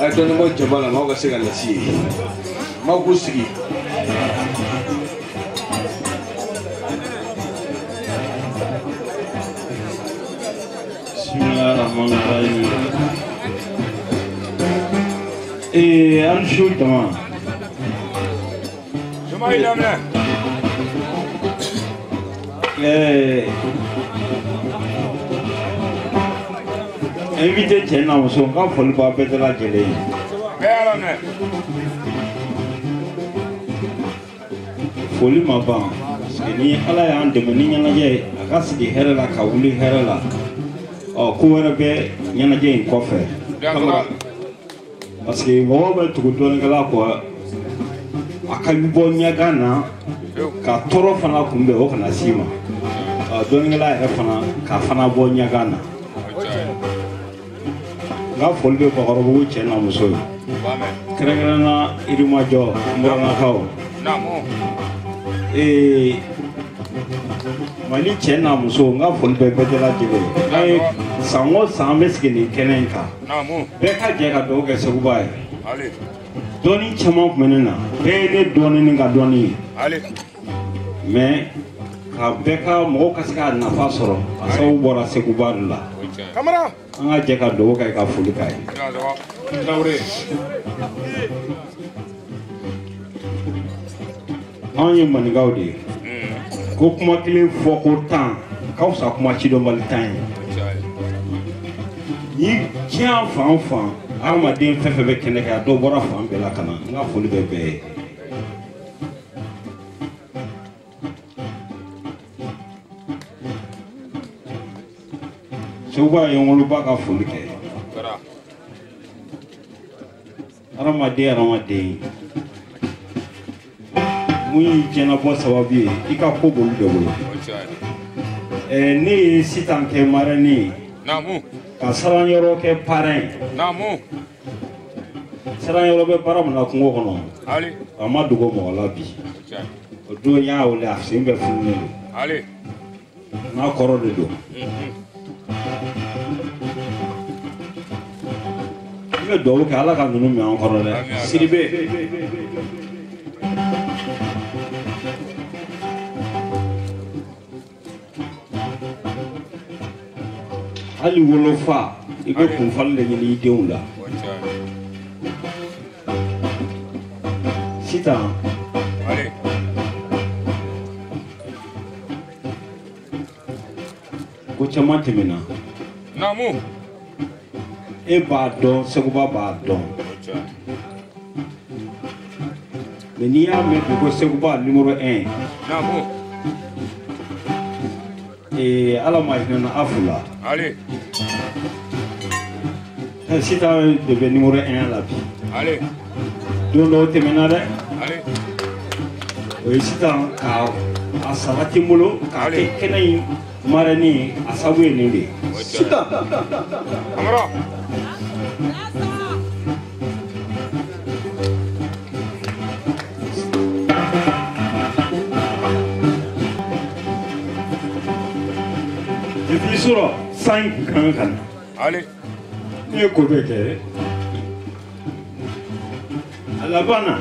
A ye dɔɔnin bɔ jaba la maaw ka se ka lasi ye maaw k'u sigi. Bismillahirrahmanirrahim. An su jama. Jama y'i daminɛ. Invité cɛ n'a muso n ka foli b'a bɛɛ lajɛlen ye. Bɛɛ y'a lamɛn. Foli ma ban parce que ni Ala y'an dɛmɛ ni ɲɛnajɛ ye a ka sigi hɛrɛ la ka wuli hɛrɛ la ɔ ko wɛrɛ bɛ ɲɛnajɛ in kɔfɛ. Parce que mɔgɔw bɛ tugu dɔnnikɛla kɔ a ka bɔ ɲɛgan na ka tɔɔrɔ fana kunbɛn o kana s'i ma dɔnnikɛla yɛrɛ fana ka fana bɔ ɲɛgan na. N ka foli bɛ Bakɔrɔbugu cɛ n'a muso ye kɛrɛnkɛrɛnnenya Yirimajɔ Murangakaw. Mali cɛ n'a muso n ka foli bɛ bɛɛ lajɛlen ye. San o san an bɛ sigi nin kɛnɛ in kan bɛɛ ka jɛ ka dugawu kɛ Seguba ye. Dɔnni caman tun bɛ ne na bɛɛ ye ne dɔɔni ni ka dɔnni ye mais ka bɛɛ ka mɔgɔw ka se k'a nafa sɔrɔ a sababu bɔra Seguba de la. An ka jɛ ka dugawu kɛ ka foli k'a ye. Anw ye maninkaw de ye ko kuma kelen fɔ ko tan ka fisa kuma cidɔnbali tan ye. Ni diɲɛ fan o fan hadamaden fɛn fɛn bɛ kɛnɛ kan a dɔw bɔra fan bɛɛ la ka na n ka foli bɛ bɛɛ ye. Seguba ye n woloba ka foli kɛ. Hadamaden hadamaden mun y'i diɲɛnabɔ sababu ye i ka ko b'olu de bolo. Ne ye sitan kɛ marraine ye ka Saranyɔrɔ kɛ parrain ye. Saranyɔrɔ bɛ baara min na kungo kɔnɔ a ma dogo mɔgɔ la bi. O don n y'a wele a sen bɛɛ fununen don n'a kɔrɔ de don. N bɛ dugawu kɛ Ala ka ninnu mɛn an kɔrɔ dɛ. Sidibe. Hali wolofa i bɛ kunfali de ɲini i denw la. Sisan. Ko caman tɛmɛna. Naamu. E b'a dɔn, Seguba b'a dɔn. Mais n'i y'a mɛn bi ko Seguba numéro 1. Naamu. Ee Ala ma hinɛ na afu la. Allez. Sitan de bɛ numéro 1 la bi. Allez. Don dɔw tɛmɛna dɛ. Allez. O ye sitan ka a sabati n bolo k'a kɛ kɛnɛ in marraine a sababu ye nin de ye. Sitan. Amara. Depuis sɔrɔ san in kun kan ka na. Allez. Ne ye ko bɛɛ kɛ. A laban na.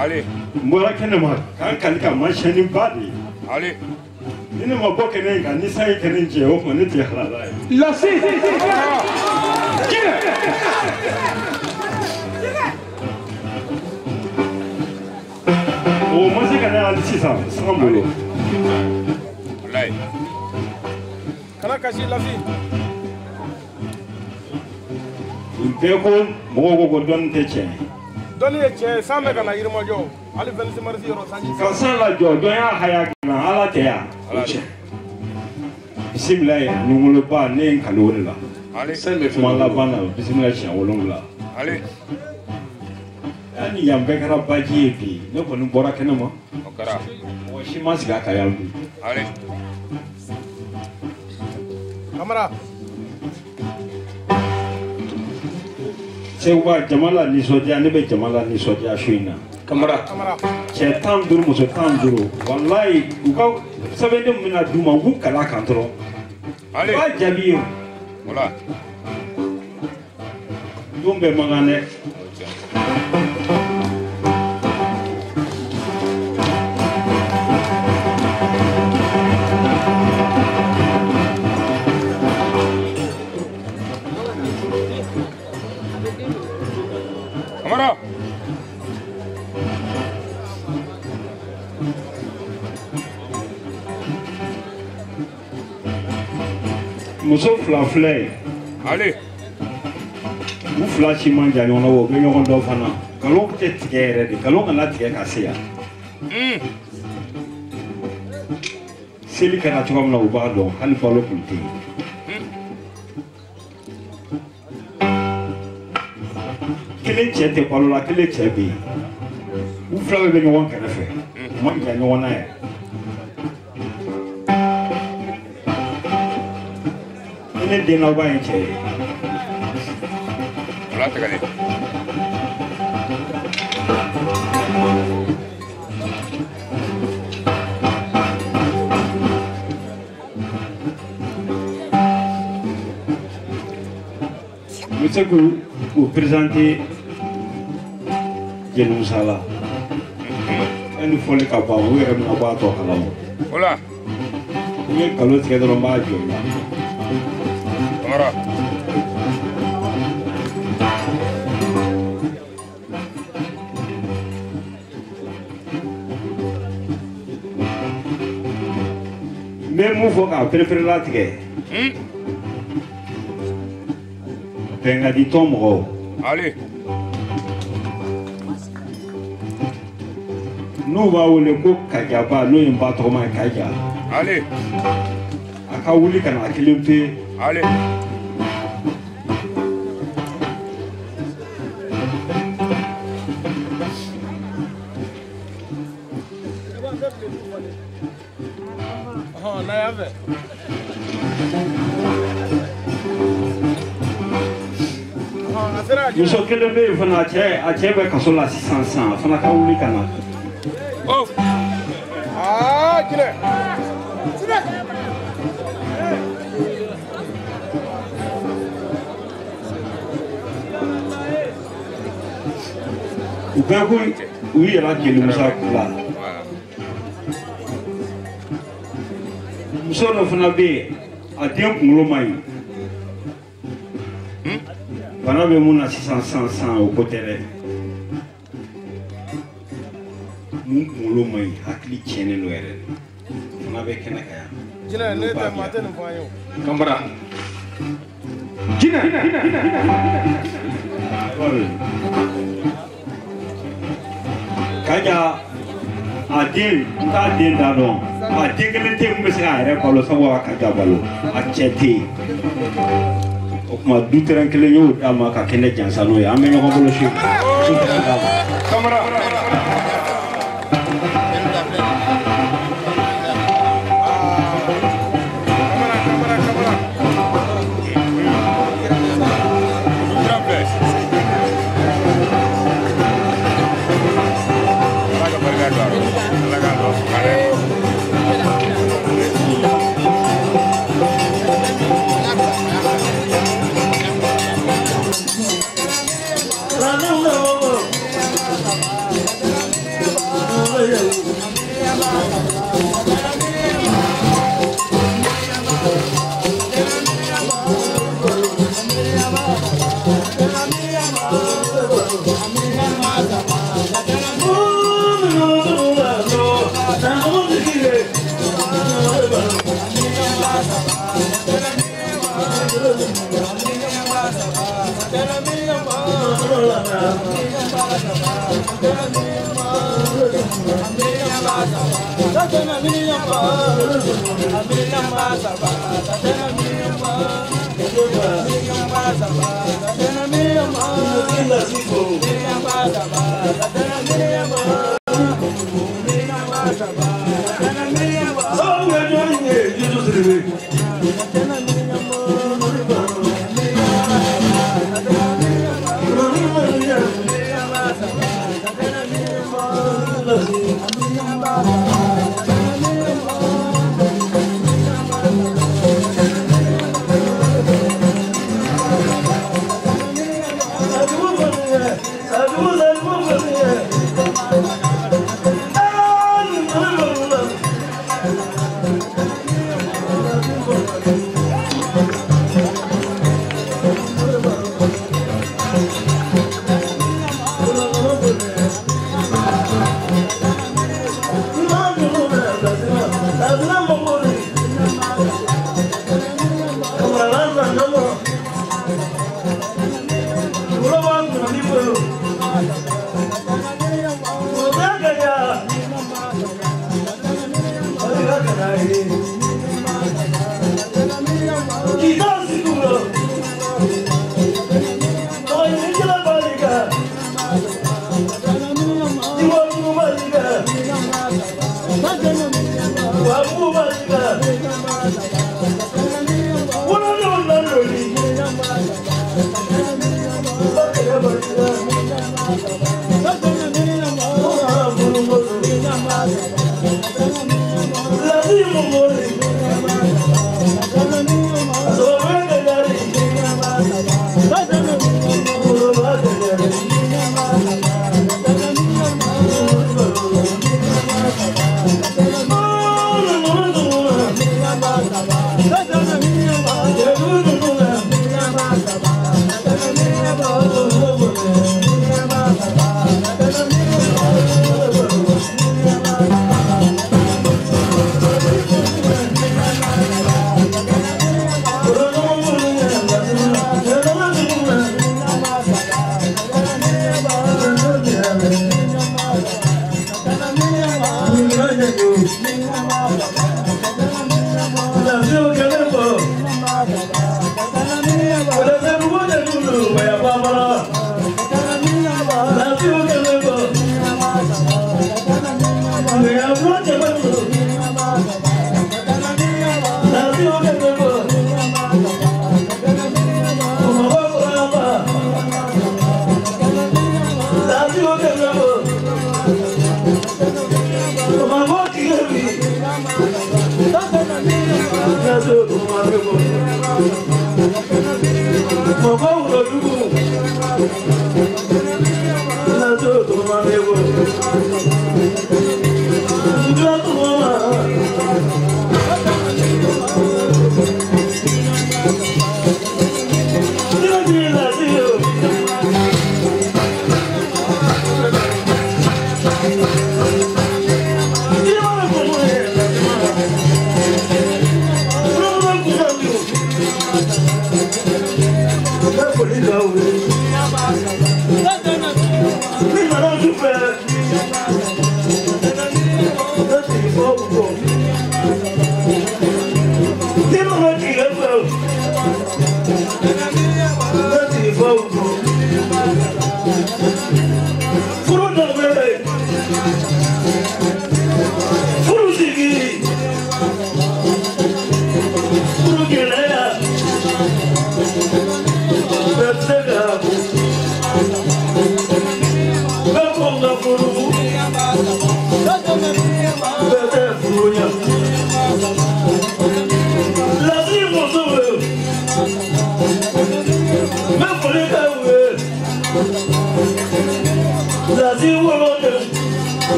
Allez. N bɔra kɛnɛma k'an kali ka mansin ba de ye. Allez. Ni ne ma bɔ kɛnɛ in kan ni san ye kɛnɛ in jɛ o tuma ne tɛ halala ye. Lasi. Jinɛ. O ma se ka ne hali sisan san bolo. Walayi. Kana kasi Lasi. Nin bɛɛ ko mɔgɔw ko dɔnni tɛ tiɲɛ ye. Dɔnni ye tiɲɛ ye, san bɛ ka na Yirimajɔ hali 26 mars yɔrɔ sanji. Ka san lajɔ dɔn y'a haya dilan Ala tɛ yan. O tiɲɛ. Bisimilayi ani woloba ne ye n kali o de la. Kuma laban na bisimilayi siɲɛ 7. Hali yan bɛɛ kɛra baji ye bi ne kɔni bɔra kɛnɛ ma. O kɛra. Mɔgɔ si ma sigi a kan yan bi. Kamara. Seguba jama la nisɔndiya ne bɛ jama la nisɔndiya su in na. Kamara. Cɛ 15 muso 15 walayi u ka sɛbɛnden min bɛna d'u ma u k'u kalan kan dɔrɔn. U b'a jaabi ye o. Wala. Don bɛɛ man kan dɛ. Kamara. Muso fila filɛ ye. Ale. U fila si man jan ɲɔgɔn na wa u bɛ ɲɔgɔn dɔn fana. Nkalon tɛ tigɛ yɛrɛ de, nkalon kana tigɛ ka se yan. Seli kɛra cogo min na u b'a dɔn hali balo tun tɛ yen. Kelen cɛ tɛ balo la, kelen cɛ bɛ yen. U fila bɛɛ bɛ ɲɔgɔn kɛrɛfɛ. U man jan ɲɔgɔn na yɛrɛ. Ne den laban ye cɛ ye. Ala tɛgɛ. N bɛ se k'u présenter Jeli Musa la. Yanni fɔli ka ban u yɛrɛ bɛna bɔ a tɔ kalama. Wala. N ye nkalon tigɛ dɔrɔn n b'a jɔ i la. Kamara. N bɛ mun fɔ k'a perepere latigɛ. Bɛnkadi tɔn mɔgɔw. Ale. N'u b'a wele ko Kajaba n'o ye n ba tɔgɔma ye Kaja. Ale. A ka wuli ka na a kelen pe. Ale. Muso kelen bɛ yen fana a cɛ bɛ kaso la sisan sisan a fana ka wuli ka na. Aa Jinɛ. U bɛɛ ko u yɛrɛ jeli Musa la. Muso dɔ fana bɛ yen, a den kunkolo man ɲi. Bana bɛ mun na sisan sisan sisan o ko tɛ dɛ. Mun kunkolo man ɲi, hakili tiɲɛnen don yɛrɛ de. O fana bɛ kɛnɛ kan yan. Jinɛ ne tɛ maa tɛ nin fɔ an ye o. Kamara. Jinɛ. Kaja a den n t'a den da dɔn, a den kelen tɛ yen mun bɛ se k'a yɛrɛ balo sabu a Kaja balo, a cɛ tɛ yen. O tuma du terrain kelen y'o d'a ma ka kɛnɛ jansa n'o ye, an bɛ ɲɔgɔn bolo su du terrain d'a ma. Kamara. Kamara Kamara Kamara. Ala ka barika don a rɔ. Ala k'a dɔn.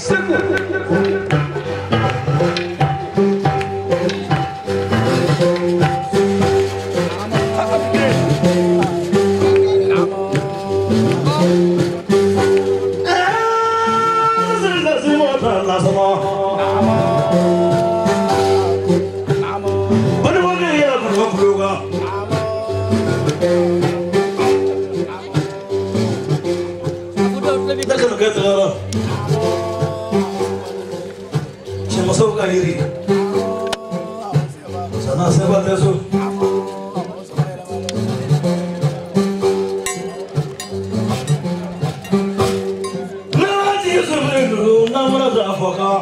Segu. Ne kanukɛ tagara cɛmasaw ka yiri sanna seba tɛ so. Ne jigi sɔrɔ dugu n'an bɔra da fɔ kan.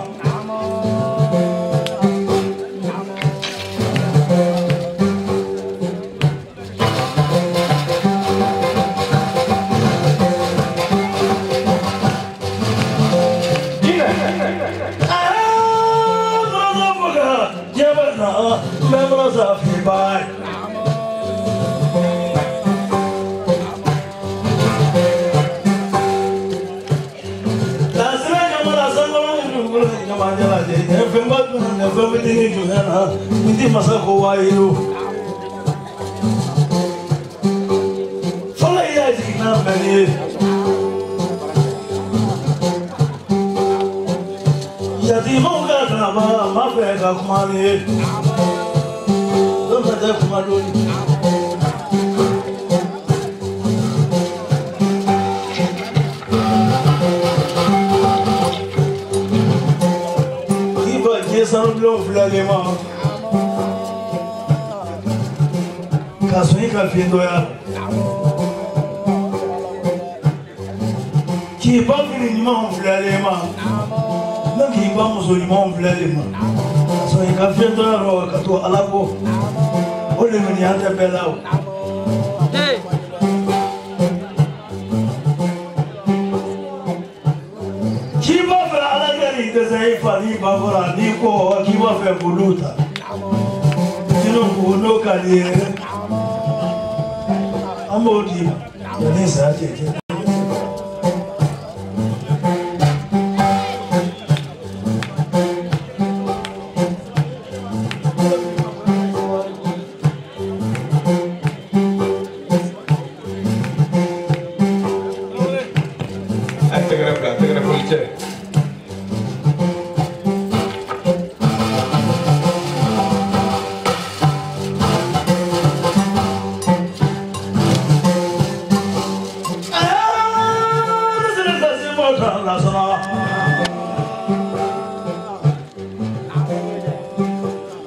K'i ba fini ɲumanw filɛlen ma, ne k'i ba muso ɲumanw filɛlen ma, ka sɔrɔ i ka fiyentɔya rɔ ka to Ala kɔ, o lemaniya tɛ bɛɛ la o. K'i b'a fɛ Ala kɛ n'i dɛsɛ i fa n'i ba kɔrɔ n'i kɔ k'i b'a fɛ k'olu ta, n'o ka di ye, an b'o d'i ma yanni saya cɛ cɛ.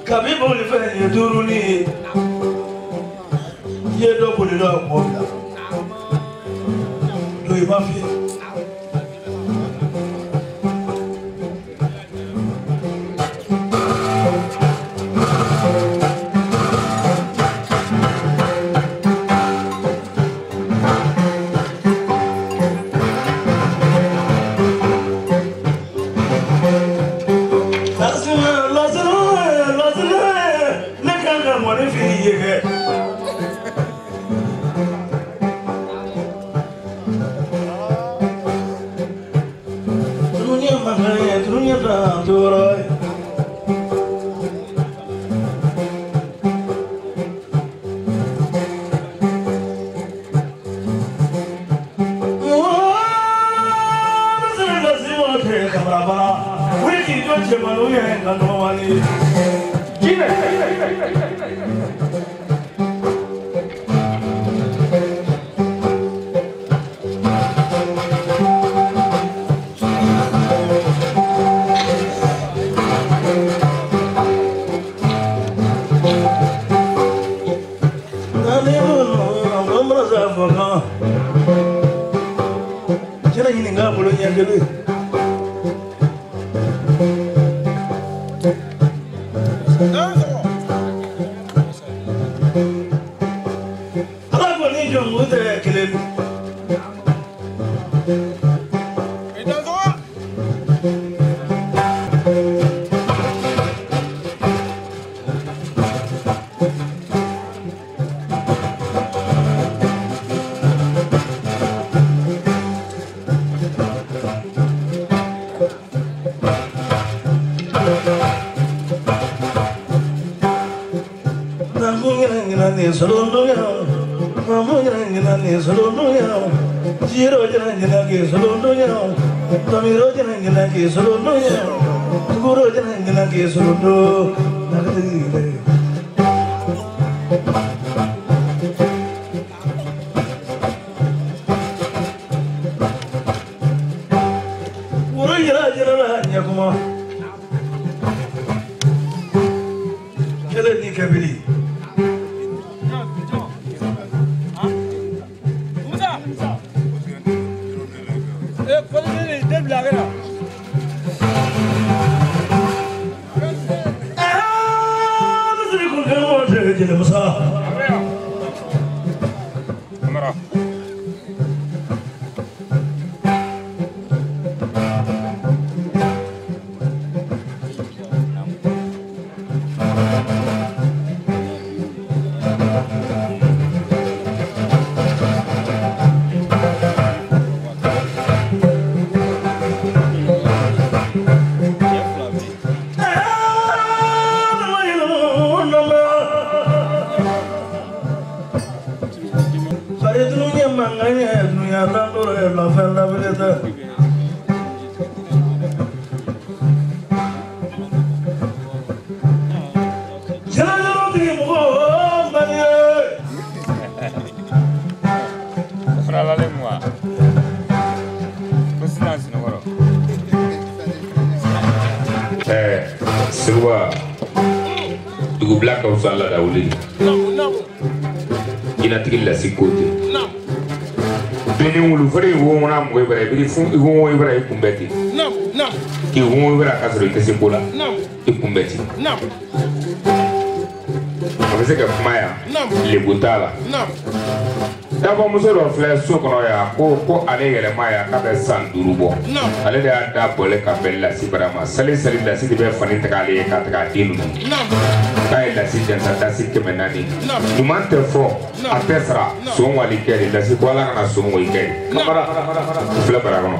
Kabi boli fɛn ye duuru ni ye, i ye dɔ boli dɔ k'o bila, don i ma fiyɛ. Lasuma. Kele ni kabili. Seguba dugubila ka fisa laada wuli jinɛtigi lasi ko tɛ bɛɛ ni wulu fere wo ŋuna mɔgɔ ibara i b'i fun i wo ibara i kunbɛ ten k'i wo ibara k'a sɔrɔ i tɛ se ko la i kunbɛ ten a bɛ se ka kuma yan lebu t'a la dabɔmuso dɔ filɛ so kɔnɔ yan ko ale yɛlɛma yan k'a bɛ san 5 bɔ ale de y'a da bɔlɛ ka bɛn lasi bara ma sali sali lasi de bɛ fani tigɛ ale ye k'a tigɛ a den ninnu k'a ye lasi jansa dasi 400 ɲuman tɛ fɔ a tɛ sara son wali kɛ de lasi ko ala kana son wali kɛ de o filɛ bara kɔnɔ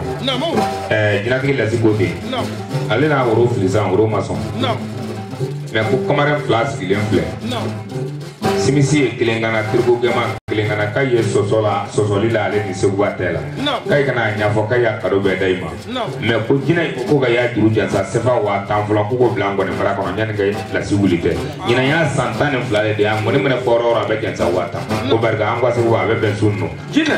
ɛɛ jinɛtigi lasi ko ten ale n'a woro fili sisan woro ma sɔn mɛ ko kamaren 2 sigilen filɛ simisi ye kelen kana tiriko gɛma kelen kana k'a ye sɔsɔ la sɔsɔli la ale ni Seguba tɛ la k'a kana ɲɛfɔ k'a y'a kado bɛɛ da i ma mɛ ko jinɛ ko ka y'a juru jansa sefa 10,000 fɔlɔ k'o k'o bila an kɔni fara kɔnɔ yanni ka lasi wuli tɛ ɲinan y'a san 12 de ye an kɔni mana fɔ yɔrɔ o yɔrɔ a bɛ jansa 10,000 ko barika an ka Seguba a bɛ bɛn sun nɔ jinɛ.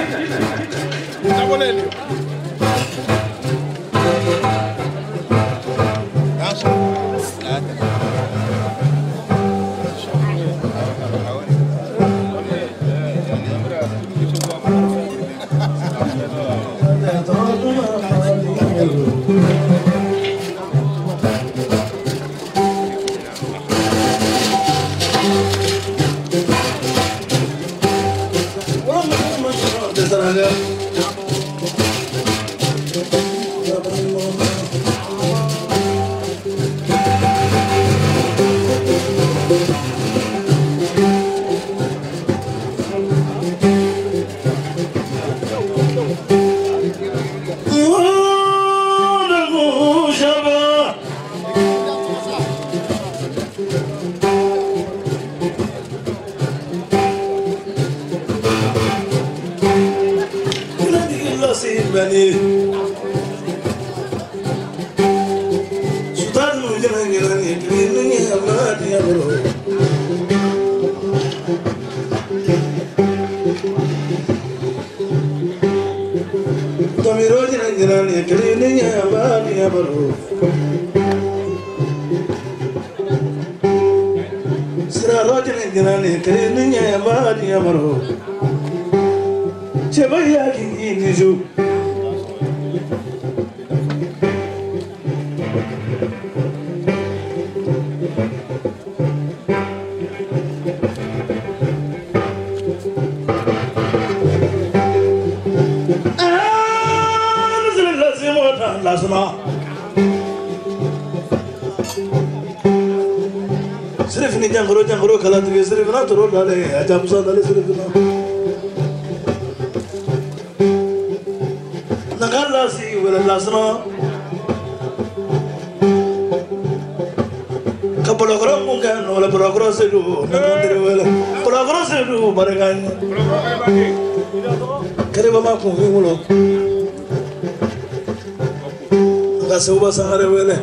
Seguba Sangare wele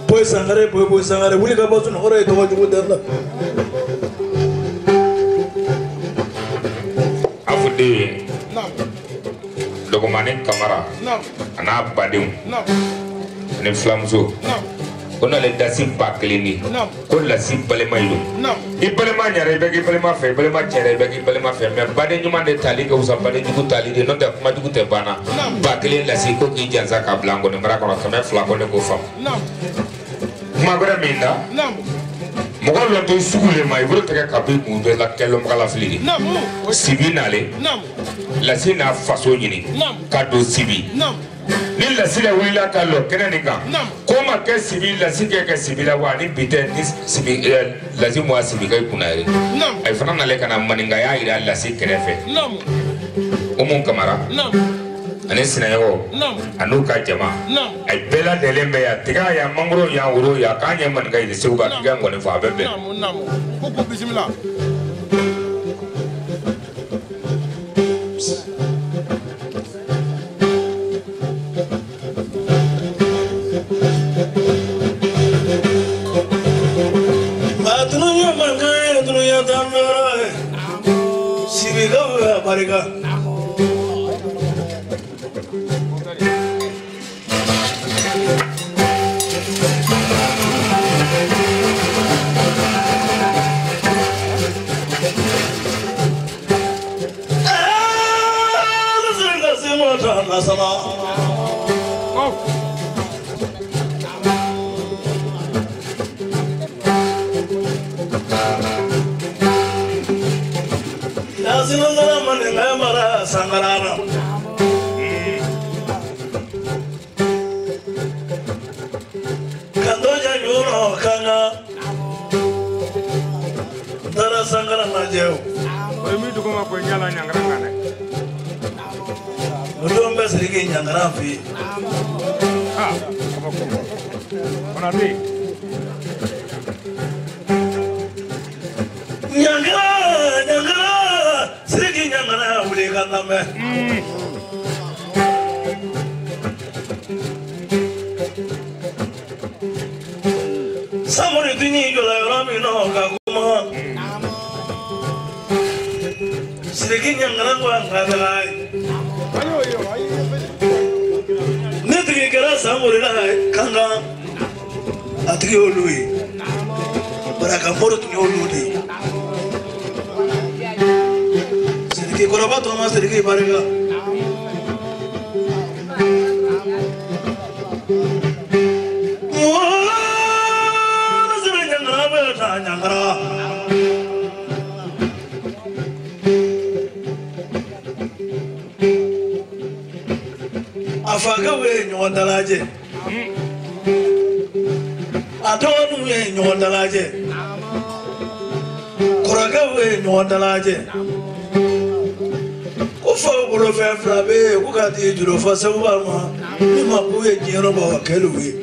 boy Sangare boy boy Sangare wuli ka bɔ sunɔgɔ ye tɔgɔ jugu tɛ la. Afu den Dɔgɔmani Kamara a n'a badenw Ani filamuso. O nalen dasi 1000 di. Ko lasi balima yi don. I balima ɲɛra i bɛ k'i balima fɛ, i balima cɛra i bɛ k'i balima fɛ, mais baden ɲuman de tali ka fisa baden jugu tali de, n'o tɛ kuma jugu tɛ banna. 1000 lasi ko k'i jansa k'a bila nkɔni mara kɔnɔ 200 ko ne k'o faamu. Kuma wɛrɛ min na. Mɔgɔ lɔn tɛ sugu le ma i bolo tɛgɛ ka b'i kun bɛɛ la kɛlɛmɔgɔ la fili de. Sibi nalen. Lasi n'a faso ɲini. Ka don Sibi. Ni lasi la wulila ka lɔ kɛnɛ nin kan. Ko ma kɛ Sibi lasi kɛ Sibi la wa ni bi tɛ ni Sibi lasi mɔ Sibi ka i kunna yɛrɛ. A fana nalen ka na maninkaya yira lasi kɛrɛfɛ. Umu Kamara. Ani sinayɔgɔ. A n'u ka jama. A bɛɛ lajɛlen bɛ yan tiga yan mangoro yan woro yan k'an ye maninka yiri Segu kan k'i ka ŋɔni fɔ a bɛ bɛn. Ko bisimila. Sibikaw barika. Sangarana. Kandoja yuno kanga. Dara sangara na jeo. Oyi duguma ko nyala nyangara ngane. Mudombe siriki nyangara fi. Ha, kabako. Onati. Nyangara, nyangara. Siriki nyangara wuli kangame. Samori duni jola yɔrɔ min na ka kuma. Siriki ɲangara ko an ka taga ye. Ne tigi kɛra Samori la kankan, a tigi y'olu ye. Baraka mori tun y'olu de ye. Siriki kɔrɔba tɔgɔ ma Siriki barika. A fakɛw ye ɲɔgɔn dalajɛ, a dɔgɔninw ye ɲɔgɔn dalajɛ, kɔrɔkɛw ye ɲɔgɔn dalajɛ. Ko faw bolofɛn fila bɛ yen ko ka t'i juru fɔ Seguba ma ni ma k'u ye diɲɛ bɔ ka kɛliw ye.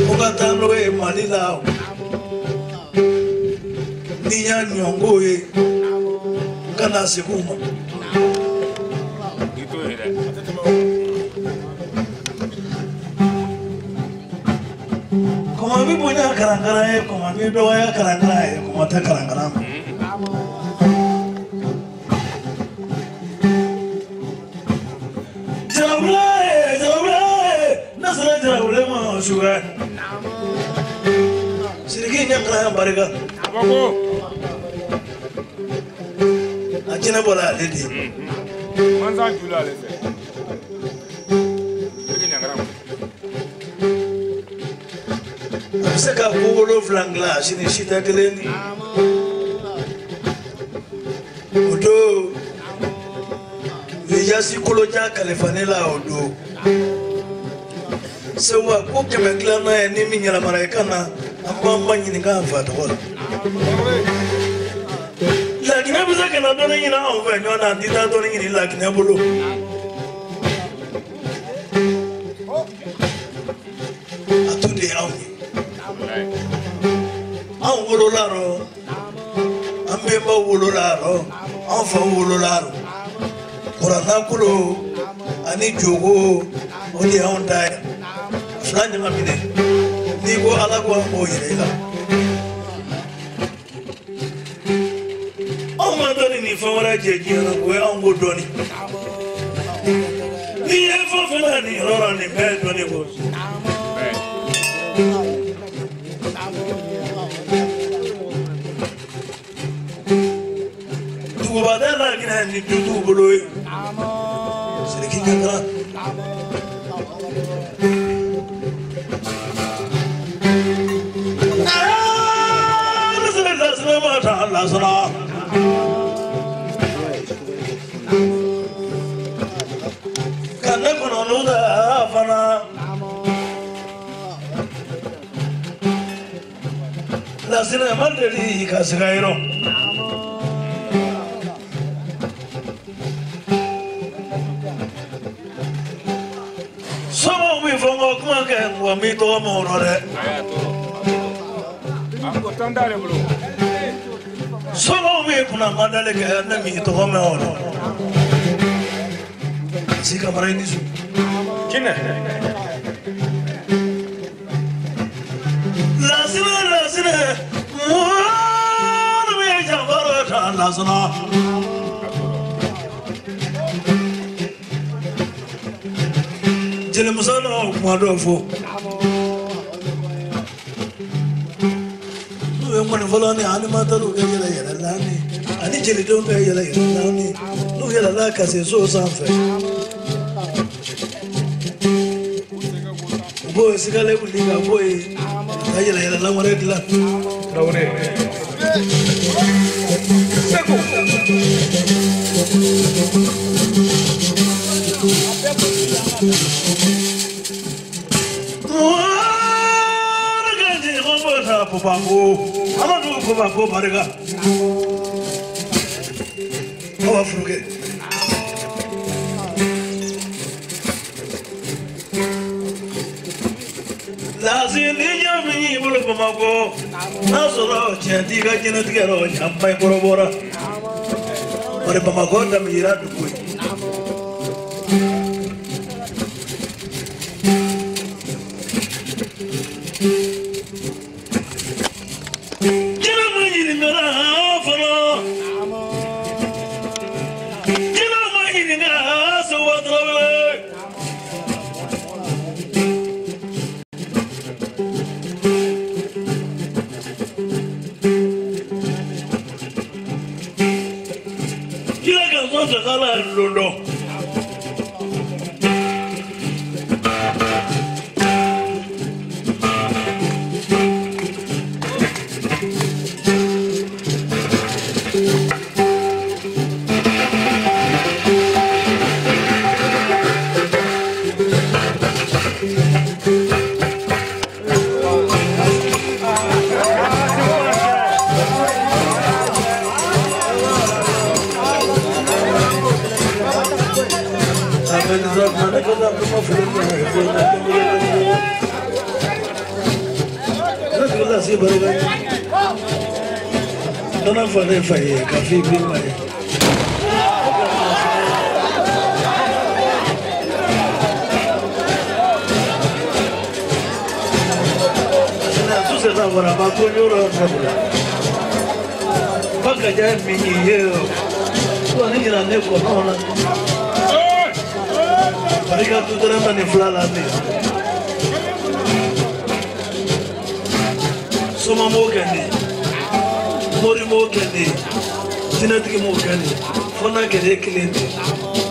Ko ka taa n'o ye Mali la ni y'a ɲɔnko ye ka na segin u ma. Kuma bɛ bonya karankara ye, kuma bɛ dɔgɔya karankara ye, kuma tɛ karankara ma. Jarawule, jarawule, ne sera jarawule ma sukɛ. Siriki ɲangara ya barika. A jinɛ bɔra ale de ye. Mansa jula ale fɛ. Siriki ɲangara ma. A bɛ se ka ko 7 dilan a si ni si tɛ kelen ye. O don u ye yasi kolojan kalifa ne la o don. Seguba ko 100 dilanna ye ni min yɛlɛmana i ka na an b'an ba ɲininka an fa tɔgɔ la. Laginɛ bɛ se ka na dɔnni ɲini anw fɛ ɲɔgɔn na, an tɛ taa dɔnni ɲini Laginɛ bolo. A tu de ye anw ye. Anw wolola rɔ, an bɛnbaw wolola rɔ, an faw wolola rɔ. Kuranna kolo ani jogo o de y'anw ta ye. Fila ɲagaminen, n'i ko Ala ko an b'o yira i la. Anw ma dɔnni ni fɛn wɛrɛ jɛ diɲɛ na, o ye anw ko dɔnni. N'i ye fɛn fɛn na nin yɔrɔ la nin bɛɛ ye dɔnni ko. Duguba tɛ Laginɛ ni du t'u bolo ye. Sidiki Kankara. Lasana. Ka ne kɔnɔ n'u da fana. Lasina ma deli ka siga yɔrɔ. Somɔgɔw bɛ fɔ n kɔ kuma kɛ wa n b'i tɔgɔ mɛn o rɔ dɛ. Somɔgɔw b'i kunna ma dali kɛ ne m'i tɔgɔ mɛn o rɔ. Si Kamara i ni su. Jinɛ. Lasina lasina mɔgɔ bɛ janfaro ta lasina. Jelimuso n'o kuma dɔw fɔ. N'u ye ŋɔni fɔlɔ ni animatɛriw kɛ yɛlɛ yɛlɛ naani ani jelidenw kɛ yɛlɛ yɛlɛ naani n'u yɛlɛla ka se so sanfɛ. U b'o sigalen wuli ka bɔ yen ka yɛlɛ yɛlɛlan wɛrɛ dilan. Traoré. Segu. Amadu Popako barika. Awa furuke. Lasini ɲɛ min y'i bolo Bamakɔ n'a sɔrɔ tiɲɛ t'i ka diɲɛlatigɛ rɔ ɲanba in kɔrɔbɔra. Bari Bamakɔ danbe yira dugu ye. Jinɛ ma ɲininkara fɔlɔ. Jinɛ ma ɲininka Segu Tarawele. Kira ka sɔn sakala lon dɔ. Nana fa ne fa ye ka fi bi ma ye. Susana wara ba ko yoro na. Baka ja mi ye. Ko ni jira ne ko no na. Barika tu dara ma ni fila la ne. Soma m'o kɛ ne. Mori m'o kɛ ne. Jinɛtigi m'o kɛ ne. Fo n'a kɛra e kelen de.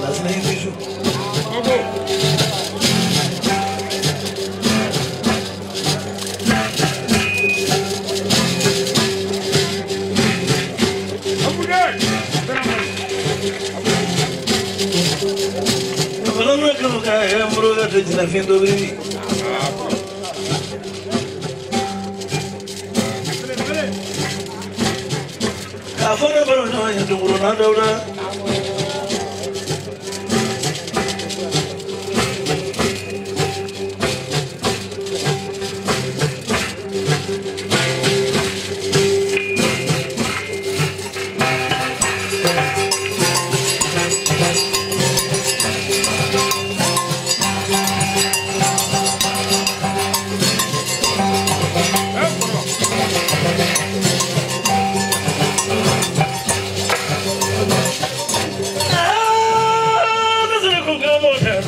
Lasina i ni su. Jinafin dɔ bɛ yen. K'a fɔ ne balo ɲɔgɔn ye dugukolo dɔw la.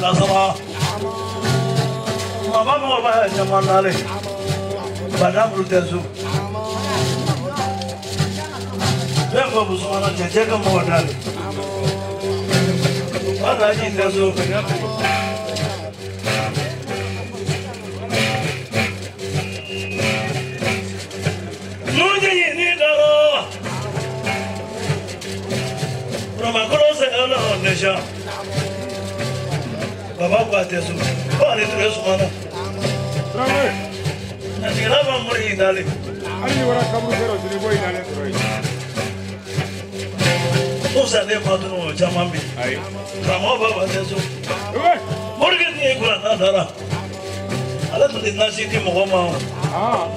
lasama. Mama mɔgɔba ye caman nale. Bana bulu tɛ so. Bɛɛ ko busumana cɛncɛn ka mɔgɔ dale. Bana ji tɛ so. Nuje ni daro. Ramakolo se ala onesha. Baba ko a tɛ so. Ko ale tun bɛ sumana. A jiginna ba mori y'i dalen. Hali ni wara kaburu fɛrɛ o sini i b'o ɲini ale sɔrɔ yen. Ko salen ma tunu o caman bɛ yen. Karamɔgɔ b'a tɛ so. Morikɛ tun ye kuranna dara. Ale tun tɛ nasi di mɔgɔ ma o.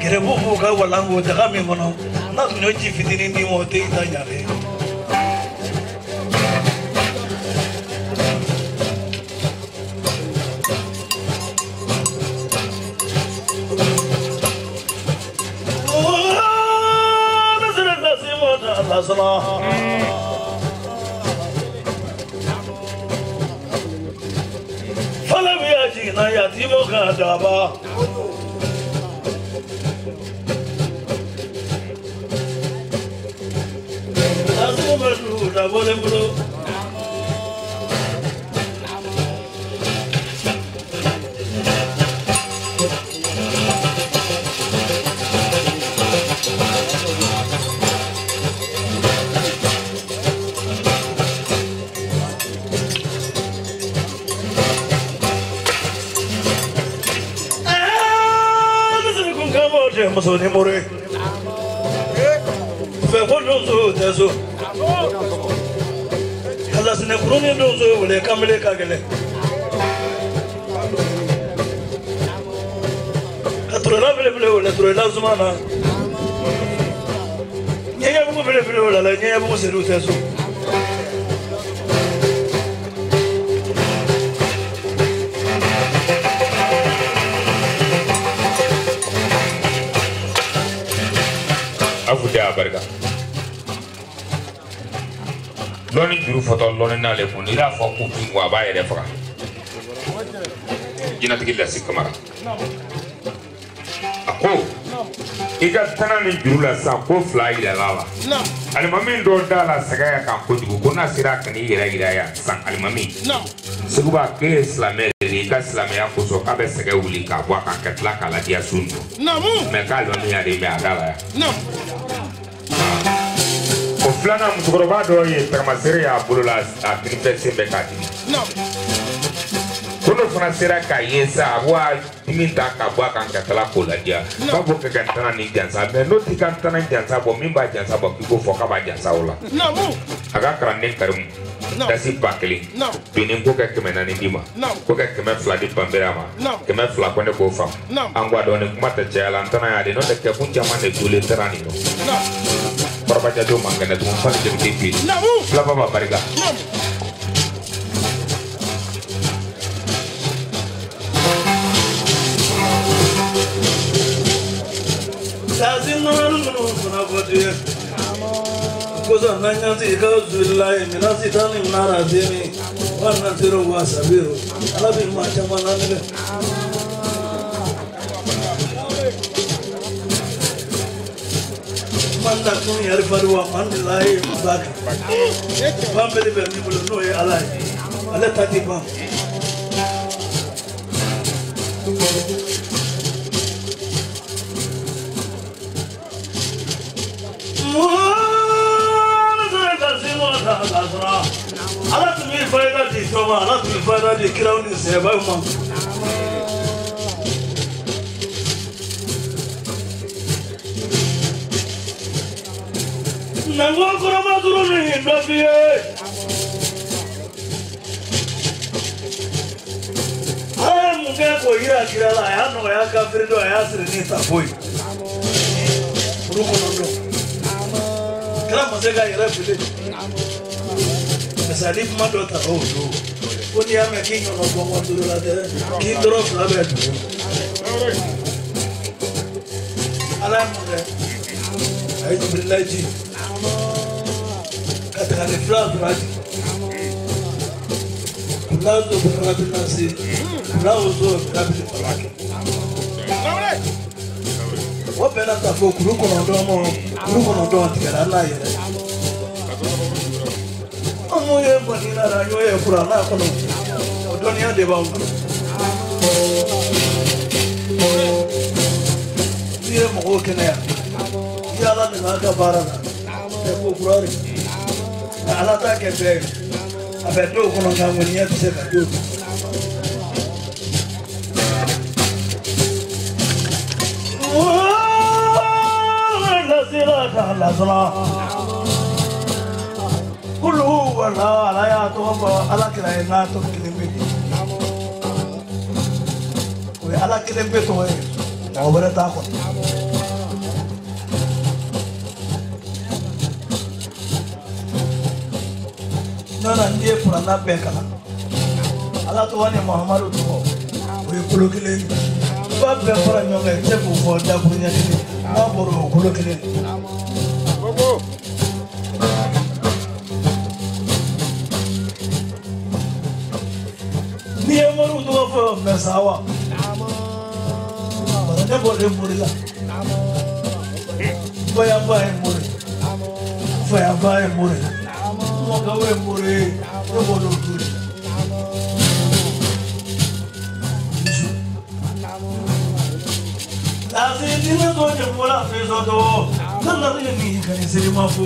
Gɛrɛbu b'u ka walan k'o daga min kɔnɔ n'a tun y'o ji fitinin d'i ma o tɛ i ta ɲalen. Fala mi ajina yatimo ka daba. Azu madu da bole bolo. Muso ni mori fɛ ko donso tɛ so kalasinɛ kurun ni donso wele kamalen ka gɛlɛn ka turela belebele wele turela suma na ɲɛɲɛbugu belebele wele la ɲɛɲɛbugu sedu tɛ so. Afu tɛ a barika lɔnni juru fɔtɔ lɔnni n'ale kun n'i y'a fɔ ko bin ko a b'a yɛrɛ faga jinɛtigi Lasi Kamara a ko i ka tana ni juru la sisan ko fila yirala la alimami dɔ da la sɛgɛn kan kojugu ko n'a sera ka n'i yɛrɛ yira yan sisan alimami Seguba k'e ye silamɛ de ye i ka silamɛya kosɔn k'a bɛ sɛgɛn wuli k'a bɔ a kan ka tila k'a ladiya su ninnu mɛ k'alimami y'ale mɛ a da la yan. O filanan musokɔrɔba dɔ ye tagamasere y'a bolo la a kinifɛ sen bɛ k'a dimi ko n'o fana sera k'a ye sa a b'a dimi ta k'a bɔ a kan ka tila k'o ladiya b'a fɔ k'e ka tana ni jansa mɛ n'o t'i ka tana jansa bɔ min b'a jansa bɔ k'i k'o fɔ k'a b'a jansa o la a ka kalanden Karimu dasi 1000 bini ko kɛ 400 d'i ma ko kɛ 200 di Banbera ma 200 ko ne k'o faamu an ko a dɔn ni kuma tɛ caya la n tana y'ale n'o tɛ kɛkun caman de dolen tana nin nɔ kɔrɔbajadenw man kɛnɛ tugun fali jabite fili filaba b'a barika. Lasi nɔnɔ ninnu fana fɔ ten. Kosa na nyanzi ka zulilayi mina sitani nara zemi wana zero wa sabiru ala bi ma caman na nɛgɛ. Manda kun yɛrɛ fari wa mandilayi baki ban bɛɛ bɛ min bolo n'o ye ala ye ale ta ti ban. Ala tun bɛ fayida di fɛn ma ala tun bɛ fayida di kiraw ni sɛbɛw ma. Nango kɔrɔma duuru ni dɔ f'i ye. Ala ye mun kɛ k'o yira kira la a y'a nɔgɔya kafiri dɔ a y'a siri ni tafo ye. Furu kɔnɔ don. Kira ma se k'a yɛrɛ fili. Misali kuma dɔ ta o don ko n'i y'a mɛn k'i ɲɔgɔn gɔngɔn duuru la dɛ k'i dɔrɔ fila bɛ dugu. Ala ye mun kɛ a ye Jibirila ci ka tagani fila sɔrɔ a jigin. Kulazo birabi nasi, kulazo birabi falaki. O bɛɛ n'a ta fɔ kuru kɔnɔntɔn ma, kuru kɔnɔntɔn tigɛra n'a yɛrɛ. Anw ye mɔni la, an y'o ye kuranna kɔnɔ, o dɔnniya de b'anw bolo. N'i ye mɔgɔw kɛnɛya, i ye Ala minɛ a ka baara la, ɛ ko kura de. Nka Ala t'a kɛ bɛɛ ye. A bɛ dɔw kɔnɔ nka ŋaniya tɛ se ka dɔw ta. Kulu wala ala y'a tɔgɔ fɔ Ala kira ye n'a tɔgɔ kelen bɛ di. O ye Ala kelen pe tɔgɔ ye, mɔgɔ wɛrɛ t'a kɔnɔ. N'o tɛ n'i ye kuranna bɛɛ kalan, Ala tɔgɔ ni Muhamadu tɔgɔ, o ye kolo kelen ye. I b'a bɛɛ fara ɲɔgɔn kan, i tɛ se k'o fɔ dakuruɲɛ kelen. N'a bɔra o kolo kelen. N'i ye moriw tɔgɔ fɔ mɛ sa wa? Parce que ne bɔlen mori la. Bayanba ye mori, Fayaba ye mori, Mɔkɛw ye mori ye, ne bɔra o du de la. Lasi ni ne ko ne bɔra fɛn sɔrɔ, ne nana ni ka ni seli ma fo.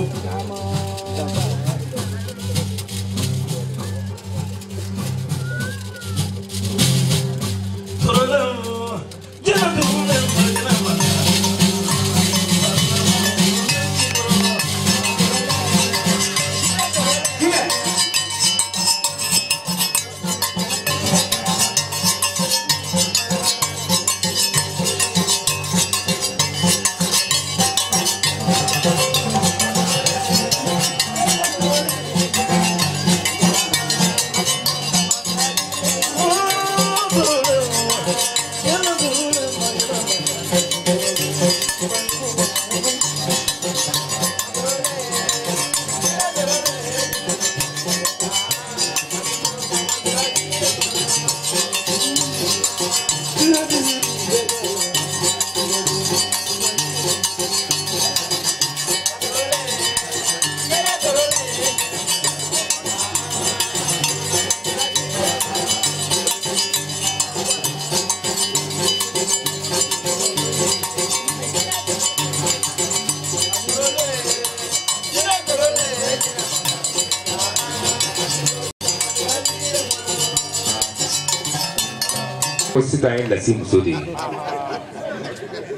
Ko sisan ye lasi muso de ye,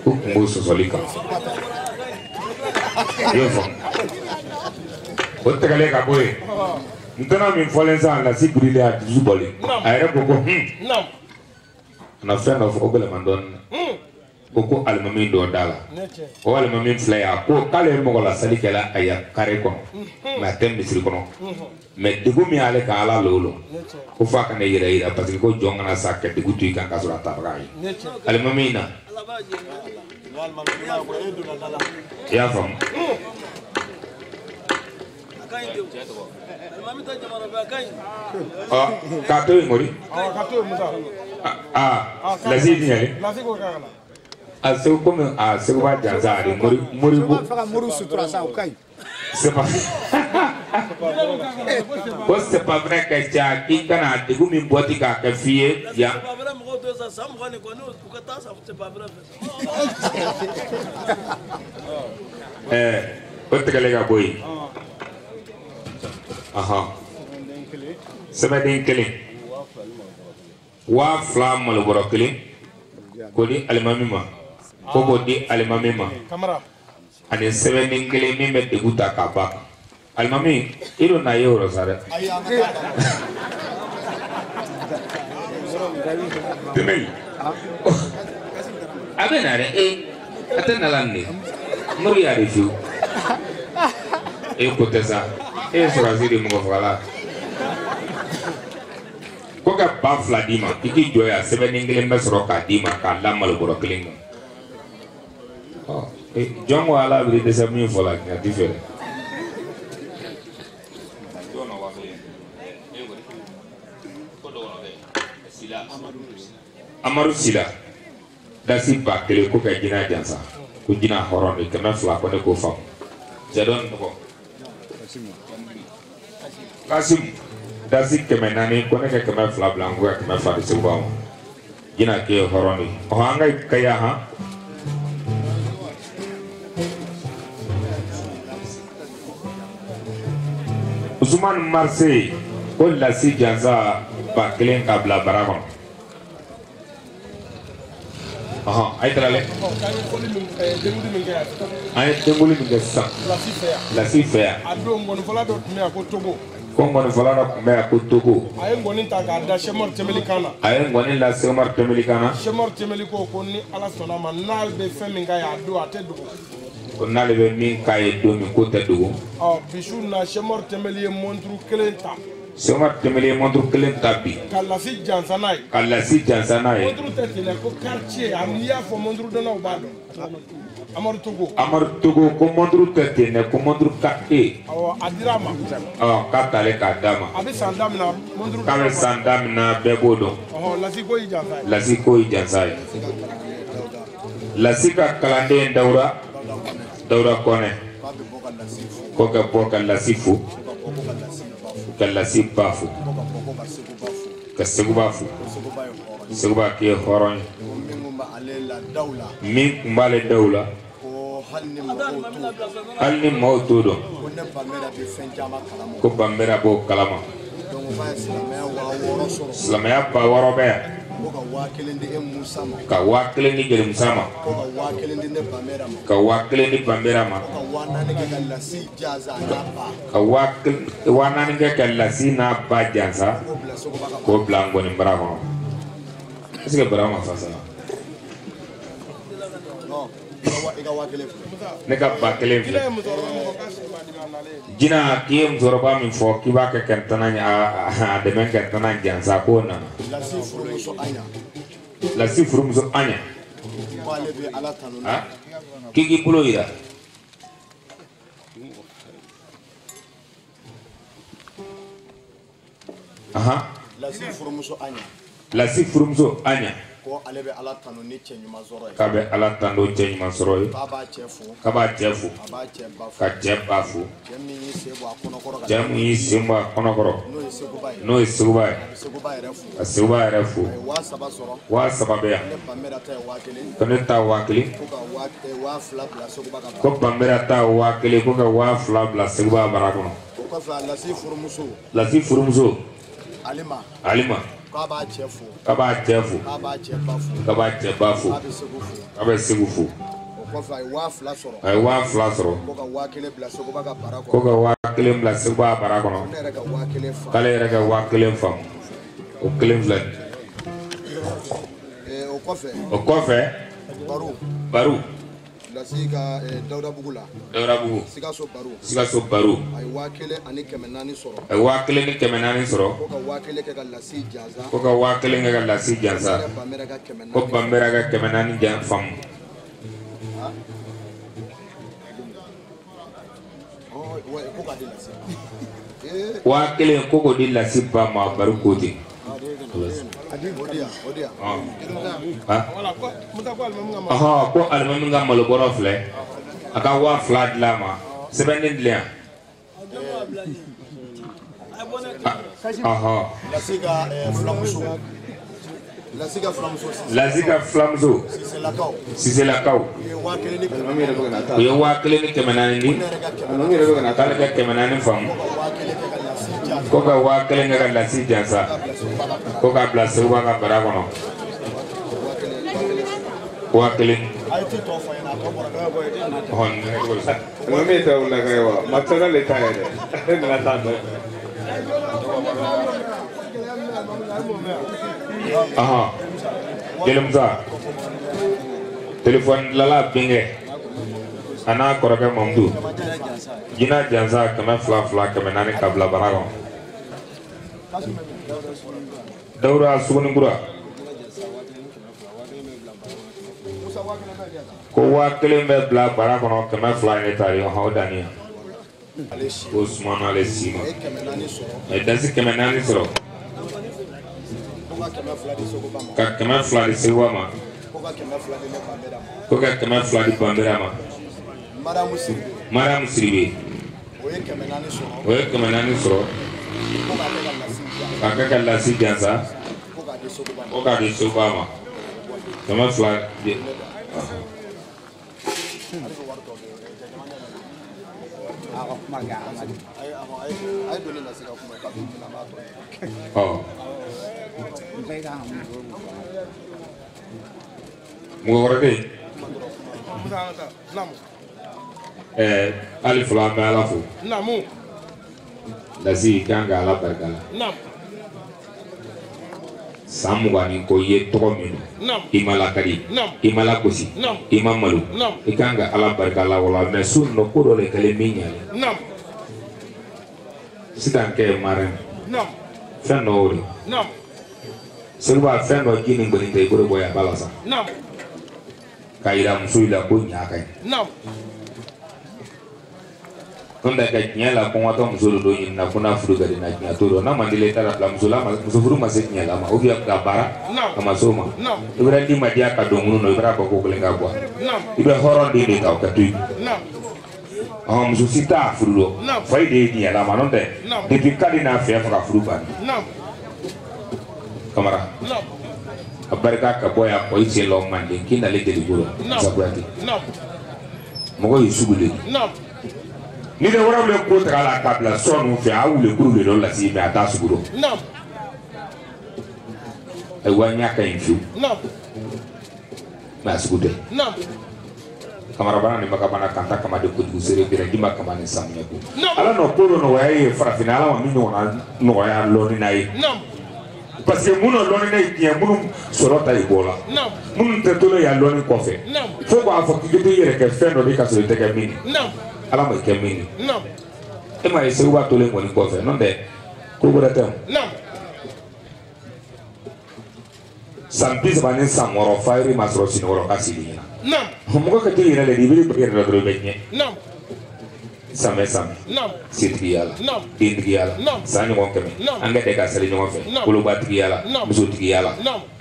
ko kun b'o sɔsɔli kan. I y'o faamu? O tɛgɛlen ka bɔ yen, n tɛna min fɔlen sisan, lasi birilen a dusu bɔlen, a yɛrɛ ko ko a na fɛn dɔ fɔ o gɛlɛman dɔɔnin na. Ko ko alimami dɔ da la, o alimami filɛ yan, a ko k'ale ye mɔgɔ lasali kɛla a ya kare kɔnɔ, mɛ a tɛ misiri kɔnɔ. Mɛ degun min y'ale kan Ala l'o lɔ, ko f'a ka ne yɛrɛ yira parce que ko jɔn kana sa ka degun to i kan k'a sɔrɔ a tabaga ye. Alimami na, i y'a faamu? Ɔ k'a to yen Mori. Aa lasi tiɲɛ. A segu komi a segu b'a jansa a de mori mori ko. C'est pas ko c'est pas vrai ka ca k'i kana degun min bɔ ti k'a kɛ f'i ye yan. Ɛɛ o tigɛlen ka bɔ yen. Sɛbɛnden kelen 2000 malobɔrɔ kelen k'o di alimami ma, ko k'o di alimami ma, ani sɛbɛnden kelen min bɛ degun ta k'a ba kan. Alimami i dun na ye o rɔ sa dɛ. Tɛmɛ a bɛ na dɛ, a tɛ na la nin de, mori y'a de fiyewu. E ko tɛ sa, e ye sɔrɔdasi de mɔgɔ fagala. Ko ka 2000 d'i ma, i k'i jɔ yan, sɛbɛnden kelen bɛ sɔrɔ k'a d'i ma k'a da malobɔrɔ kelen kan. Ɔ jɔn ko Ala bɛ dɛsɛ min fɔ la, a ti fɛ dɛ. Amadu Sila dasi 1000 ko ka Jina jansa ko Jina hɔrɔn de 200 ko ne k'o faamu cɛ dɔ nin tɔgɔ Kasim dasi 400 ko ne ka 200 bila n ko ka 200 di Seguba ma Jina k'e ye hɔrɔn de ye ɔhɔn an ka kaya han Usumani Marseille ko lasi jansa 1000 ka bila bara kɔnɔ. Ɔhɔn a ye taara. An ye denkuli min kɛ sisan. Lasi fɛ yan. A don ngɔnifɔla dɔ tun bɛ yan ko Togo. Ko ngɔnifɔla dɔ tun bɛ yan ko Togo. A ye ngɔni ta k'a da Sɛmɔri Tɛmɛli kan na. A ye ngɔni la Sɛmɔri Tɛmɛli kan na. Sɛmɔri Tɛmɛli ko ni Ala sɔnna a ma n'ale bɛ fɛn min k'a ye a don a tɛ dogo. Ko n'ale bɛ min k'a ye don min k'o tɛ dogo. Ɔ bi su na Sɛmɔri Tɛmɛli ye mɔnturu kelen ta. Sɛmɔri Tɛmɛli ye mɔnturu kelen ta bi. Ka lasi jansa n'a ye. Ka lasi jansa n'a ye. Mɔnturu tɛ ten dɛ ko quartier a n'i y'a fɔ mɔnturu dɔnnaw b'a dɔn. Amadu Togo. Amadu Togo ko mɔnturu tɛ ten dɛ ko mɔnturu quartier. Awɔ a dira a ma. Ɔ k'a talen k'a d'a ma. A bɛ san da min na mɔnturu. K'a bɛ san da min na bɛɛ b'o dɔn. Ɔhɔn lasi ko y'i jansa ye. Lasi ko y'i jansa ye. Lasi ka kalanden Dawuda. Dawuda Kɔnɛ ko ka bɔ ka lasi fo ka lasi ba fo ka Seguba fo Seguba k'i ye hɔrɔn ye min tun b'ale daw la hali ni maaw t'o dɔn ko Banbera b'o kalama silamɛya 6000 bɛ yan ka 1000 di Jelimusa ma ka 1000 di Banbera ma ka 4000 kɛ ka lasi n'a ba jansa k'o bila ngɔni bara kɔnɔ. Est-ce que bara ma fa sa? Ne ka 1000 filɛ. Jina k'i ye musokɔrɔba min fɔ k'i b'a kɛ kɛntana a dɛmɛ kɛntana jansa k'o nana. Lasi furumuso Aɲa. K'i k'i bolo yira. Ahan. Lasi furumuso Aɲa. Ko ale bɛ Ala tanu ni cɛ ɲuman sɔrɔ ye. K'a bɛ Ala tanu cɛ ɲuman sɔrɔ ye. K'a b'a cɛ fo. K'a b'a cɛ fo. A b'a cɛ ba fo. Ka cɛ ba fo. Cɛ min y'i sen bɔ a kɔnɔkɔrɔ. Cɛ min y'i sen bɔ a kɔnɔkɔrɔ. N'o ye Seguba ye. N'o ye Seguba ye. A bɛ Seguba yɛrɛ fo. Ka Seguba yɛrɛ fo. A ye 3000 sɔrɔ. 3000 bɛ yan. Ne Banbera ta ye 1000. Ko ne ta 1000. Ko ka 2000 bila Seguba ka bara. Ko Banbera ta 1000 ko ka 2000 bila Seguba bara kɔnɔ. O kɔfɛ Lasi furumuso. Lasi furumuso. Alima. Alima. K'a b'a cɛ fo. K'a b'a cɛ fo. K'a b'a cɛ ba fo. K'a b'a cɛ ba fo. K'a bɛ Segu fo. K'a bɛ Segu fo. O kɔfɛ a ye 2000 sɔrɔ. A ye 2000 sɔrɔ. Ko ka 1000 bila Seguba ka bara kɔnɔ. Ko ka 1000 bila Seguba bara kɔnɔ. Ne yɛrɛ ka 1000 faamu. K'ale yɛrɛ ka 1000 faamu. O kelen filɛ. O kɔfɛ. O kɔfɛ. Baro. Baro. Lasi ka Dawudabugu la. Dawudabugu. Sikaso Baro. Sikaso Baro. A ye 1400 sɔrɔ. A ye 1400 sɔrɔ. Ko ka 1000 kɛ ka lasi jansa. Ko ka 1000 kɛ ka lasi jansa. Ko Banbera ka 400 jan faamu. Ko k'a di lasi. 1000 ko k'o di lasi ba ma Baro ko ten. Ɔhɔn ko alimami ka malobɔrɔ filɛ a ka 2000 dilan ma sɛbɛnden dilan yan. Ɔhɔn. Lasi ka fulamuso. Lasi ka fulamuso. Lasi ka fulamuso. Siselakaw. Siselakaw. U ye 1400 U ye 1400 di. K'ale ka 400 faamu. Ko ka 1000 kɛ ka lasi jansa. Ko k'a bila Seguba ka bara kɔnɔ. 1000. Ɔhɔn. Alimami ta o la kɛ wa masala le ta yɛrɛ e nana taa dɔn. Ɔhɔn. Jelimusa. Telefɔni dilanla Binkɛ. A n'a kɔrɔkɛ Mamudu. Jina jansa 200 200 400 ka bila bara kɔnɔ. Dawuda Sugunikura. Ko 1000 bɛ bila bara kɔnɔ 200 ye ne ta ye ɔhɔn o danni yan. Ko sumana ale si ma. A ye dasi 400 sɔrɔ. Ka 200 di Seguba ma. Ko ka 200 di Banbera ma. Mariam Siribe. O ye 400 sɔrɔ. K'a kɛ ka lasi jansa. Ko k'a di Seguba ma. 200 di. Mɔgɔ wɛrɛ bɛ yen? Hali fɔlɔ an bɛ Ala fo. Lasi kan ka Ala barika la. San 20 ni kɔ i ye tɔgɔ min don, i ma lakari, i ma lagosi, i ma malo, i kan ka Ala barika la o la. Mais su nin ko dɔ de kɛlen min ɲalen. Sisan kɛ marraine. Fɛn dɔ y'o de. Seguba fɛn dɔ ji ni gbɛni tɛ i b'o de bɔ yan ba la sa. K'a yira muso la ko ɲa ka ɲi. N'o tɛ ka tiɲɛ la kɔngɔtɔ muso de don ɲini na ko n'a furu ka di na tiɲɛ t'o dɔn n'a man di la i t'a labila muso la muso furu ma se tiɲɛ la ma ou bien ka baara a ma s'o ma. I bɛ di ma diya ka don minnu na i bɛ bɔ ko kelen ka bɔ i bɛ hɔrɔn den de ta o ka to yen. Muso si t'a furu dɔn fa de ye tiɲɛ la ma n'o tɛ depuis k'ale n'a fɛ faga furu banna. Kamara a barika ka bɔ yan kɔ i sen lɔ manden k'i nalen jeliko la Kuyate mɔgɔ y'i sugu de. Ni de wɛrɛ bɛ ko ta la k'a bila sɔ ninnu fɛ a wulekuru de dɔ lase mɛ a t'a sugu dɔn. Ayiwa n y'a ka ɲi fiyewu. Mɛ a sugu tɛ. Kamarabana ni makabana kanta kama de kojugu seere bira jima kama ni samiya ko. Ala nɔ ko dɔ nɔgɔya ye farafinna Ala ma min ɲɔgɔnna nɔgɔya lɔnni na ye. Parce que minnu lɔnni na ye tiɲɛ minnu sɔrɔ ta i bɔ la. Minnu tɛ to yan lɔnni kɔfɛ. Fo k'a fɔ k'i bɛ t'i yɛrɛ kɛ fɛn dɔ de ka sɔrɔ i tɛ kɛ min ye. Ala ma kɛ min ye. E ma ye Seguba tolen kɔni kɔfɛ n'o tɛ ko wɛrɛ tɛ o. San 30 ni san 6 fayiri ma sɔrɔ Sinɔgɔrɔ ka sigi ɲɛna. Mɔgɔ ka t'i yɛrɛ de i bɛ yɛrɛ la dɔrɔn i bɛ ɲɛ. Sanbɛ sanbɛ. Setigiya la. Dentigiya la. San ɲɔgɔn 100. An ka tɛ ka sali ɲɔgɔn fɛ. Kolobatigiya la. Musotigiya la.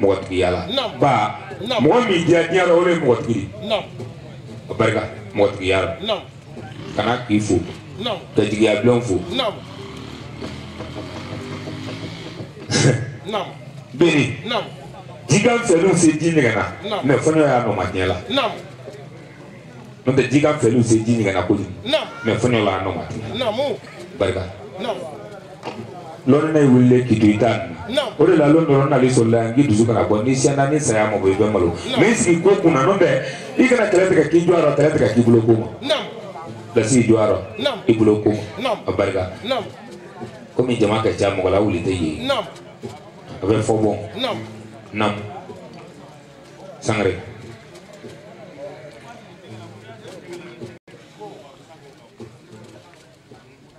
Mɔgɔtigiya la. Ba mɔgɔ min diya diɲɛ la o de ye mɔgɔtigi de ye. A barika mɔgɔtigiya la. Kana k'i fo. Ka jigiya bulon fo. Beni. Jikan fɛliw se ji ɲɛgɛn na. Mɛ fɔɲɔ y'a nɔ ma diɲɛ la. N'o tɛ jikan fɛliw se ji ɲɛgɛn na kojugu. Mɛ fɔɲɔ y'a nɔ ma diɲɛ la. Barika. Lɔnni na wulilen k'i to i ta ninnu. O de la lon dɔ nali sɔrɔ la yan k'i dusu kana bɔ n'i siyana ni saya ma bɔ i bɛ malo. Mɛ i sigi ko kunna n'o tɛ i kana kɛlɛ tigɛ k'i jɔ a rɔ kɛlɛ tigɛ k'i bolo ko ma. Lasi i jɔ a rɔ i bolo ko ma. A barika. Komi jama ka ca mɔgɔ la wuli tɛ yen. A bɛ fɔ bɔn. Nam Sangare.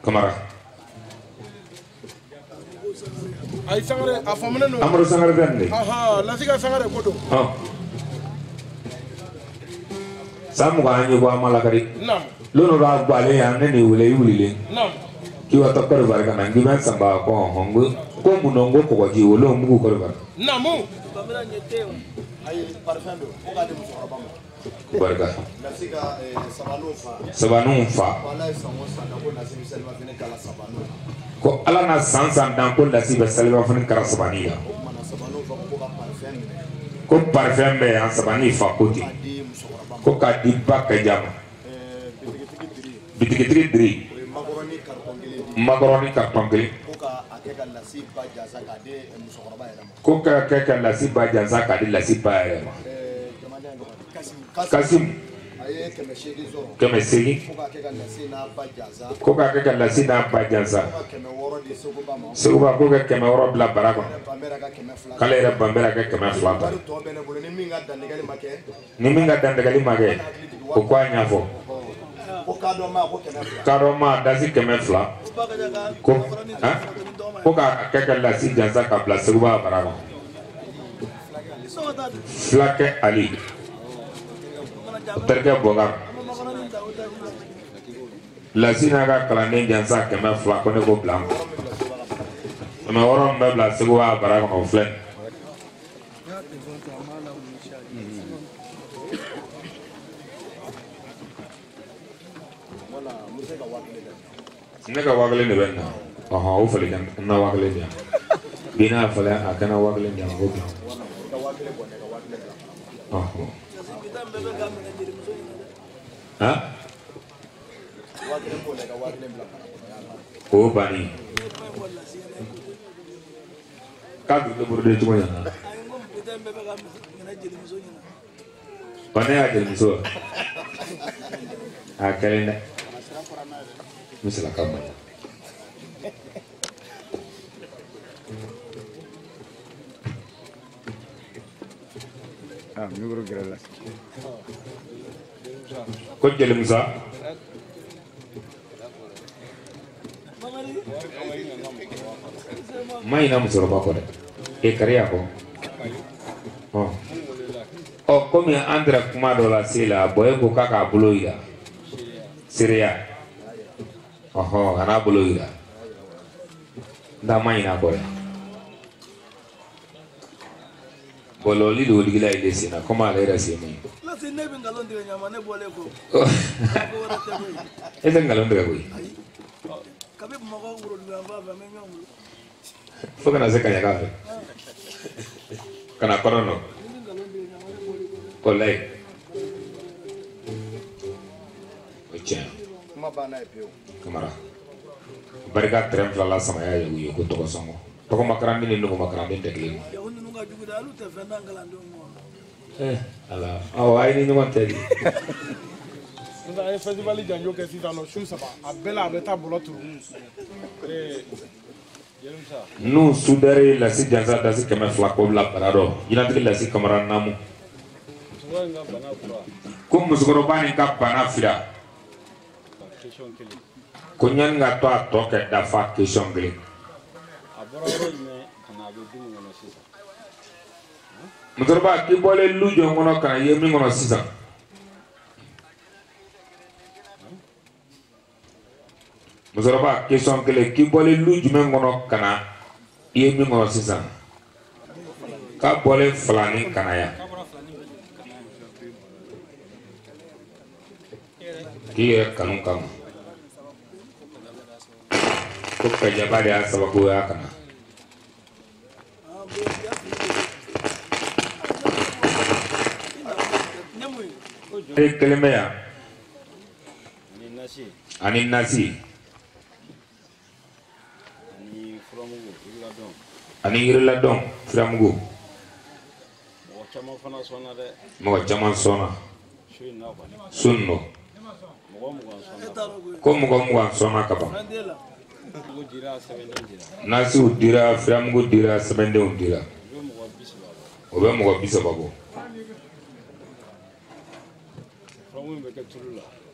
Kamara. Ayi Sangare a faamunen don. Amadu Sangare bɛ nin de. Lasi ka Sangare ko don. San 20 an ye bɔ an ma lakari. Lon dɔ b'a bɔ ale yan ne n'i wele i wulilen. K'i wa taa Côte d'Ivoire ka na n k'i bɛ n sanba ko ɔhɔn ko mun dɔn ko kɔgɔji o lon mugu Côte d'Ivoire. Barika. Sabaninw fa. Ko Ala na san san dan ko lasi bɛ salibafini kara sabani la. Ko parfum bɛ yan sabani fa ko ten. Ko k'a di ba Kaja ma. Bitigitigi Diri. Makɔrɔni carton kelen. Ko k'a kɛ ka lasi ba jansa k'a di lasi ba yɛrɛ ma. Kasim. 800. Ko k'a kɛ ka lasi n'a ba jansa. Seguba ko ka 600 bila bara kɔnɔ. K'ale yɛrɛ Banbera ka 200 ta. Ni min ka dantigɛli ma kɛ, o ko a ɲɛfɔ. Kadɔma dasi 200. Ko ko k'a kɛ ka lasi jansa ka bila Seguba bara kɔnɔ. Fulakɛ Ali. O terikɛ Bɔkari. Lasi n'a ka kalanden jansa 200 ko ne ko bila n kun. 600 min bɛ bila Seguba bara kɔnɔ o filɛ nin ye. Ne ka 5000 de bɛ nin na. Ɔhɔn, o falen n na 5000 di yan. Bi n'a falen a kana 5000 di yan ko bi. Ɔhɔn. Han? O banni. K'a dun buru de cogo ɲɛna. Ɔ ne y'a jelimuso wa? A kɛlen dɛ. Misala ka man. Ah, micro gɛrɛ la. Ko jelimusa. Ma ɲinɛ musokɔrɔba kɔ dɛ. E kariya kɔ. Ɔ. Ɔ komi an taara kuma dɔ la se la, bɔn e ko k'a k'a bolo yira. Seereya. Ɔhɔn, ka n'a bolo yira. N ta ma ɲinɛ a kɔ dɛ. Bɔlɔli de odigila ile sen na komi ale yɛrɛ sen man ɲi. Lasi ne bɛ nkalon tigɛ ɲama ne bɔlen kɔ. E tɛ nkalon tigɛ koyi. Kabi Bamakɔ woroduguyanfan fɛ an bɛ ɲɔgɔn bolo. Fo kana se Kaɲaga fɛ. Ka na kɔrɔn nɔ. Walayi. O tiɲɛ. Kuma banna ye pewu. Kamara. Barika tɛrɛn fila la samaya ye u ye ko tɔgɔ sɔngɔ. Tɔgɔmakaranden ni nɔgɔmakaranden tɛ kelen ye. Yahu ninnu ka jugu dɛ, hali u tɛ fɛn d'an kalandenw ma. Ala, awɔ a ye ni ɲɔgɔn cɛ de. Sisan an ye festival janjo kɛ sisan nɔ su 3 a bɛɛ la a bɛ taa bɔlɔ turu. N'u sudɛri lasi jansa dasi 200 k'o bila bara dɔ jinɛtigi lasi kamara naamu. Ko musokɔrɔba nin ka bana fira. Ko ɲani ka to a tɔ kɛ dafa question kelen. Musokɔrɔba k'i bɔlen lu jɔn kɔnɔ ka na ye min kɔnɔ sisan. Musokɔrɔba question kelen k'i bɔlen lu jumɛn kɔnɔ ka na i ye min kɔnɔ sisan. K'a bɔlen filani ka na yan. K'i yɛrɛ kanu kama. Ko kajaba de y'a sababu y'a ka na. E kelen bɛ yan. Ani nasi. Ani yiriladɔn furamugu. Mɔgɔ caman fana sɔnna dɛ. Mɔgɔ caman sɔnna. Su in nɔ. Ko mɔgɔ 20 sɔnna ka ban. Nasiw dira, furamugu dira, sɛbɛndenw dira. O bɛ mɔgɔ 30 bɔ.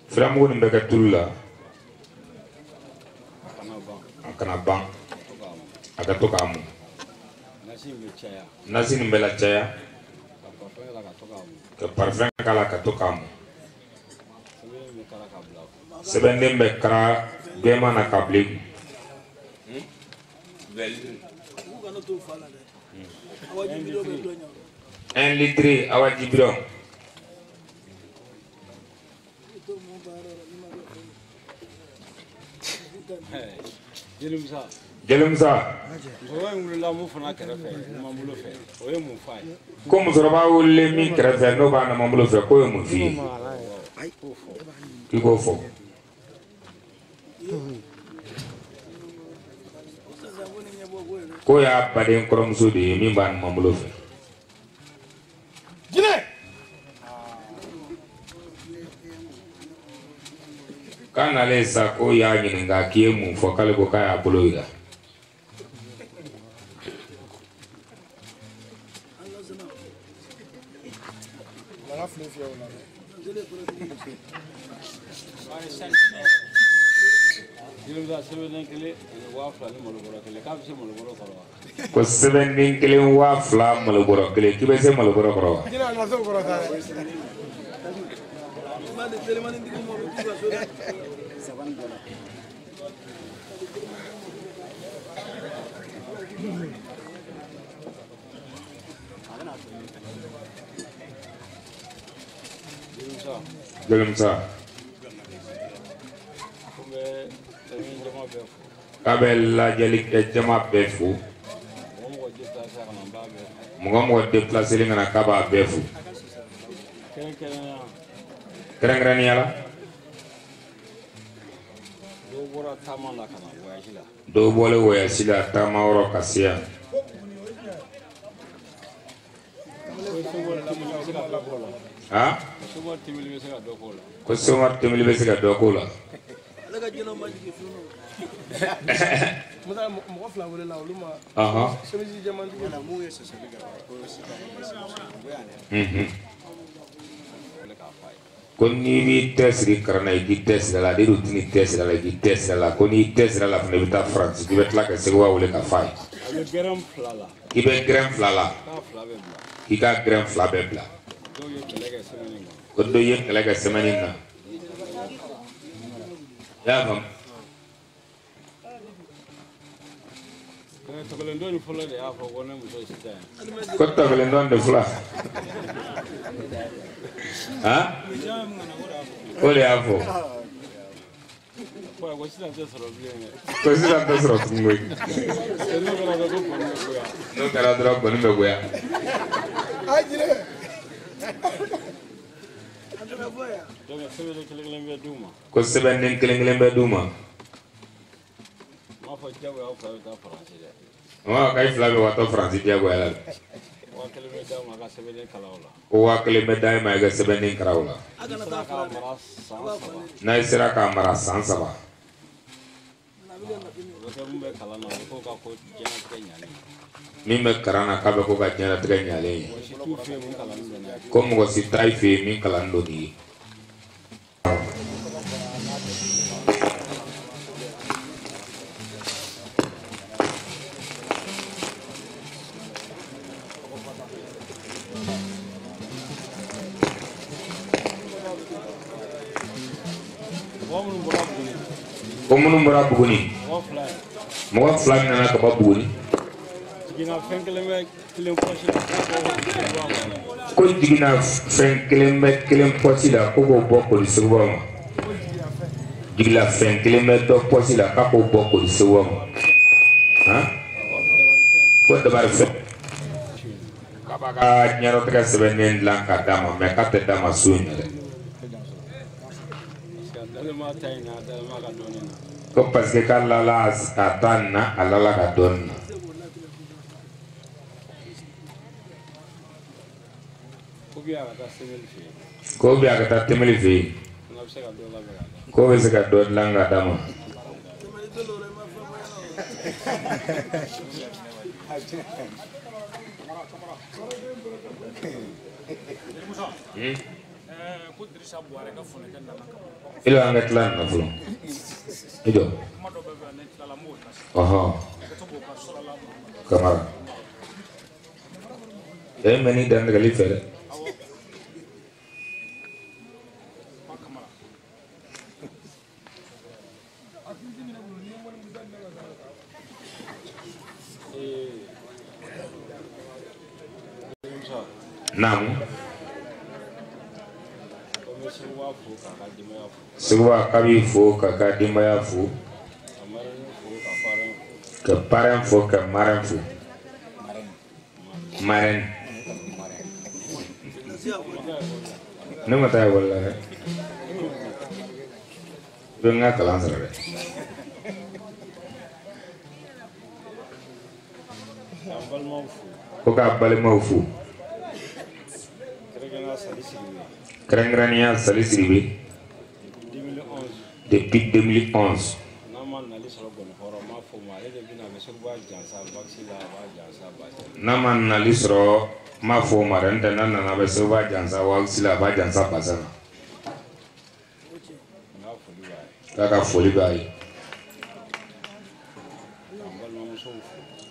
Furamugu nin bɛ kɛ tulu la. A kana ban. A ka to k'a mun. Nasi nin bɛ la caya. Ka parfum k'a la ka to k'a mun. Sɛbɛnden bɛ kara gɛman na ka bila i kun. 1 litre awaji bidɔn. Jelimusa. Ko musokɔrɔba wulilen min kɛrɛfɛ n'o b'a numanbolo fɛ k'o ye mun f'i ye? K'i k'o fɔ. K'o y'a baden kɔrɔmuso de ye min b'a numanbolo fɛ. K'a nalen sa k'o y'a ɲininka k'i ye mun fɔ k'ale ko k'a y'a bolo yira. Ko sɛbɛnden kelen 2000 malobɔrɔ kelen k'i bɛ se malobɔrɔ kɔrɔ wa? Jelimusa. K'a bɛ lajɛli kɛ jama bɛɛ fo. Mɔgɔ mɔgɔ déplacé ka na k'a b'a bɛɛ fo. Kɛrɛnkɛrɛnnenya la. Dɔw bɔlen voyage la taama yɔrɔ ka se yan. Ah? Ko Soma Tembeli bɛ se ka dɔ k'o la. Ko n'i b'i tɛ siri kalan na i k'i tɛ siri a la, ne dun tɛn'i tɛ siri a la i k'i tɛ siri a la, ko n'i tɛ siri a la fana i bɛ taa Faransi k'i bɛ tila ka Seguba wele ka f'a ye. K'i bɛ gɛrɛn fila la. K'i ka gɛrɛn fila bɛɛ bila. Ko dɔ ye kɛlɛ kɛ semaine na. I y'a faamu? Ko tɔkelen de fɔlɔ. Han? O de y'a fɔ. Ko sisan tɛ sɔrɔ tugun koyi. N'o kɛra dɔrɔn kɔni bɛ goya. Ko sɛbɛnden kelen kelen bɛ d'u ma. K'a fila bɛ watɔ Faransi diyagoya la. Ko 5000 bɛ d'a ma i ka sɛbɛnden kala o la. N'a sera k'a mara san 3. Min bɛ kalan na k'a bɛ ko ka diɲɛlatigɛ ɲalen ye. Ko mɔgɔ si t'a fɛ yen min kalan don n'i ye. Ko minnu bɔra Buguni, mɔgɔ 2 min nana ka bɔ Buguni. Ko jiginna fɛn kelen bɛ kelen pɔsi la ko k'o bɔ Koli Seguba ma. Jigila fɛn kelen bɛ dɔ pɔsi la k'a k'o bɔ Koli Seguba ma. Han? Ko dabari fɛn. K'a b'a ka diɲɛlatigɛ sɛbɛnden dilan k'a d'a ma mɛ k'a tɛ d'a ma so in na dɛ. Ko parce que k'a lala a ta nin na a lala ka dɔɔnin na. Ko bi a ka taa Tembeli fɛ yen. Ko bɛ se ka dɔ dilan k'a d'a ma. I an ka tila nin na fɔlɔ. I jɔ. Ɔhɔn. Kamara. E mɛ n'i dantigɛli fɛ dɛ. Naamu. Seguba k'a b'i fo k'a ka denbaya fo. Ka parrain fo ka marraine fo. Marraine. Ne ma taa ekɔli la dɛ. I bɛ n ka kalan sara dɛ. Ko k'a balimaw fo. Kɛrɛnkɛrɛnnenya Sali Sidibe. Depuis 2011. N'a ma nali sɔrɔ m'a fɔ o ma dɛ, n'o tɛ n'a nana a bɛ Seguba jansa wakisi la a b'a jansa basa na. K'a ka foli b'a ye.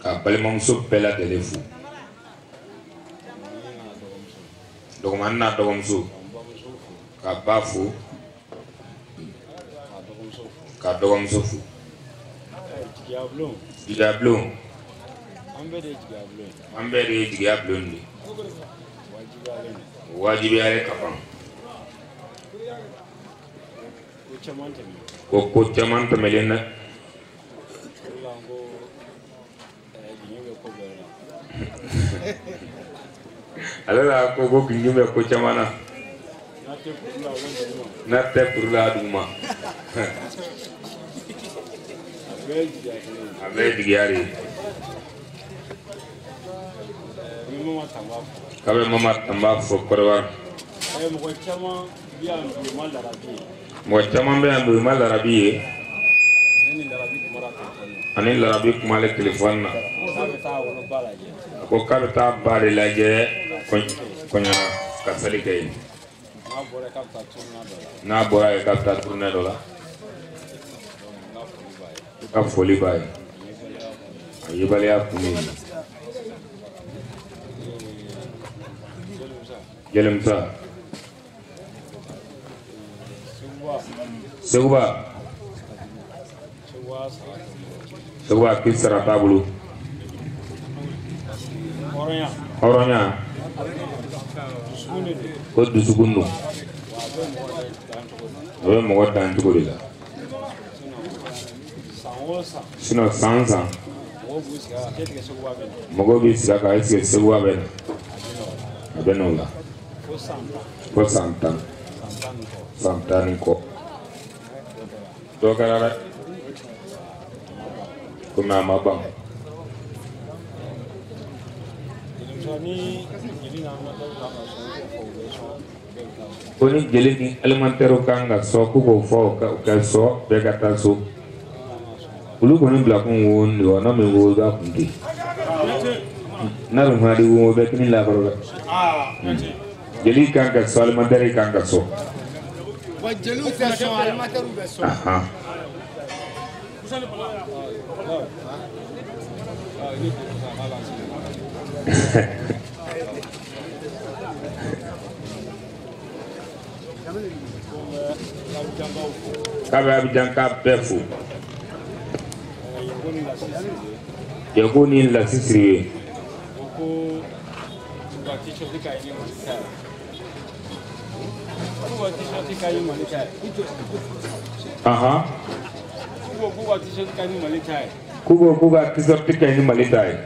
K'a balimamuso bɛɛ lajɛlen fo. Dɔgɔmanin n'a dɔgɔmuso. Ka ba fo. Ka dɔgɔmuso fo. Jigiya bulon. An bɛɛ de ye jigiya bulon de ye. Wajibiyalen ka ban. Ko ko caman tɛmɛlen dɛ. Ale la ko ko gingi bɛ ko caman na. N'a tɛ kuru la duguma. A bɛɛ ye jigiya de ye. K'a bɛ Mama Tanba fo Kɔrɔwari. Mɔgɔ caman bɛ yan bi u ma larabi ye. Ani larabi kumalen telefɔni na. A ko k'a bɛ taa ba de lajɛ kɔɲɔna ka sali kɛ yen. N'a bɔra yen k'a bɛ taa tournée dɔ la. Ka foli b'a ye. A yebaliya kun ye. Jelimusa. Seguba. Seguba k'i sara t'a bolo. Hɔrɔnya. Ko dusukun don. A bɛ mɔgɔ dan cogo de la. Sinon san san. Mɔgɔw b'i sigi a kan est-ce que Seguba bɛ na? A bɛ n'o la. Fo san 10. San 10 ni kɔ. Dɔ kɛra dɛ. Komi a ma ban. Ko ni jeli ni alimentaire kan ka sɔn k'u k'o fɔ u ka sɔn bɛɛ ka taa so. Olu kɔni bila kun wo de wa n'a min wo i b'a kun ten. N'a dun fana di wo bɛɛ kini lakɔrɔ dɛ. Jeli kan ka sɔn alimentaire kan ka sɔn. Wa jeliw tɛ sɔn alimentaire bɛ sɔn. K'a bɛ Abijan k'a bɛɛ fo. Yago ni Lasi Siribe. K'u ko k'u ka t-shirt ka ɲi ni Mali ta ye.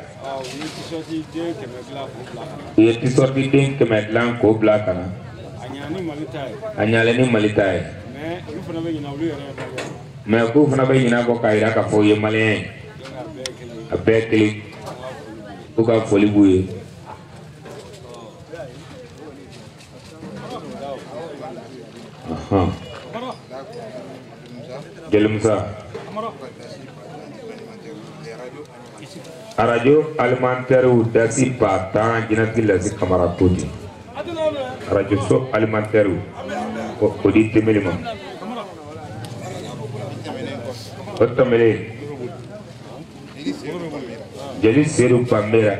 U ye t-shirt den 100 dilan k'o bila ka na. A ɲalen ni Mali ta ye. Mais k'u fana bɛ ɲinɛ kɔ k'a jira k'a fɔ u ye maliyɛn ye. A bɛɛ kelen. K'u ka foli b'u ye. Jelimusa. Arajo alimentaire dasi ba 10 jinɛtigi Lasi Kamara ko ten. Arajo so alimentaire o di tɛmɛli ma. O tɛmɛlen. Jeli Sedu Banbera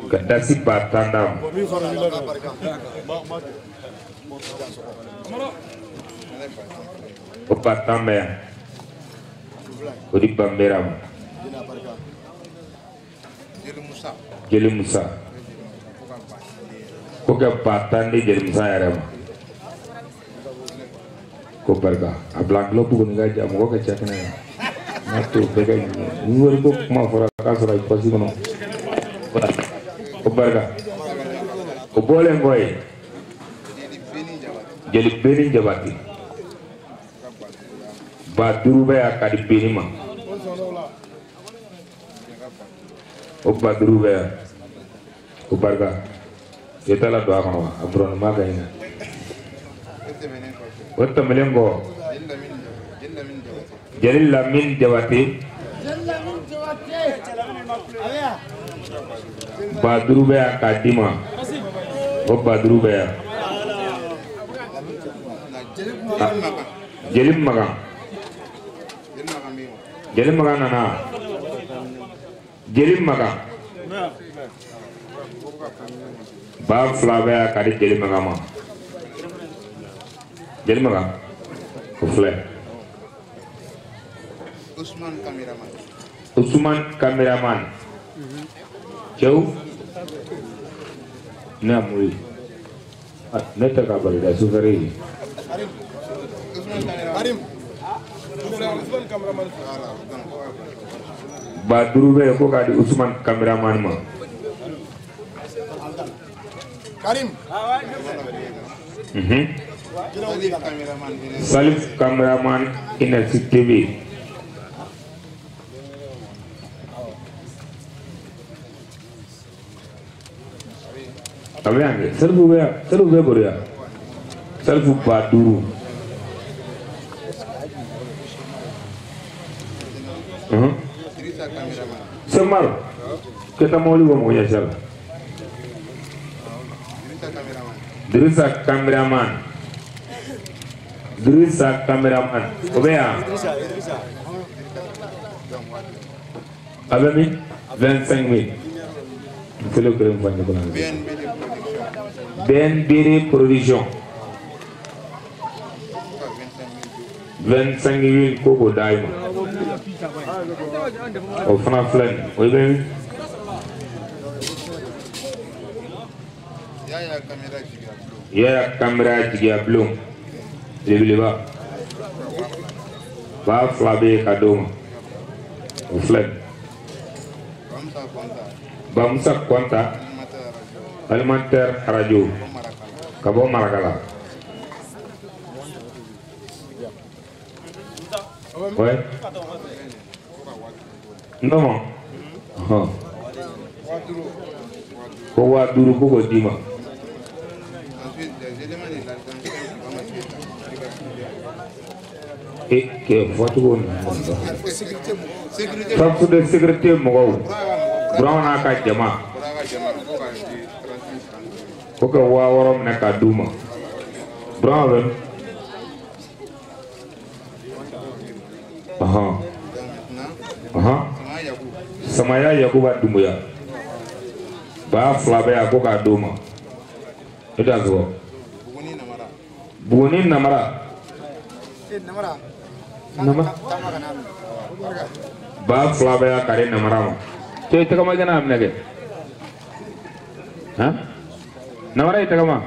ka dasi ba 10 d'a ma. O ba 10 bɛ yan. O di Banbera ma. Jeli Musa. Ko ka ba 10 di Jeli Musa yɛrɛ ma. Ko barika. A bila enveloppe kɔni ka ja mɔgɔ ka ca kɛnɛ kan. N'a to bɛɛ ka ɲɛ. Ni wari ko kuma fɔra k'a sɔrɔ i pɔsi kɔnɔ. Ko barika. O bɔlen kɔ yen. Jeli Beni Jabate. Ba 5 bɛ yan ka di Beni ma. O ba 5 bɛ yan. O barika. I t'a la don a kɔnɔ wa? A burɔnima ka ɲi na. O tɛmɛnen kɔ. Jeli Lamini Jabate. Ba 5 bɛ yan k'a d'i ma. O ba 5 bɛ yan. Jeli Magan. Jeli Magan nana. Jeli Magan. Ba 2 bɛ yan k'a di Jeli Magan ma. Jeli Magan. O filɛ. Ousmane Cameraman. Cɛw. Ne y'a mun ye. Ne tɛ ka bali dɛ sofɛri ye. 5000 bɛ yen ko k'a di Usumani cameraman ma. Karim. Salif cameraman Inasi TV. A bɛ yan kɛ Salifu bɛ yan, Salifu bɛ bolo yan. Salifu 5000. Semar, kita mau lihat mau ya siapa? Dirisa kameraman, Dirisa kameraman, oke ya? Apa ni? 25,000. Selo keren banyak banget. BNB Production. 25,000 koko daima. O fana filɛ nin o bɛ min? Yaya kamera jigiya bulon belebeleba 2000 bɛ yen ka d'o ma o filɛ nin. Bamusa Kɔnta alimentaire radio ka bɔ Marakala. Ouais. Non. Ko 5000 ko k'o d'i ma. E kɛ fɔcogo ninnu. Force de sécurité mɔgɔw. Buran n'a ka jama. Ko ka 6000 minɛ k'a d'u ma. Buran bɛ. Samaya Yakuba Dumbuya. 2000 bɛ yan ko k'a d'o ma. E t'a sɔrɔ. Buguni Namara. Namara. 2000 bɛ yan k'a di Namara ma. Cɛ i tɛgɛma jɛnɛ a minɛ kɛ. Han? Namara i tɛgɛma.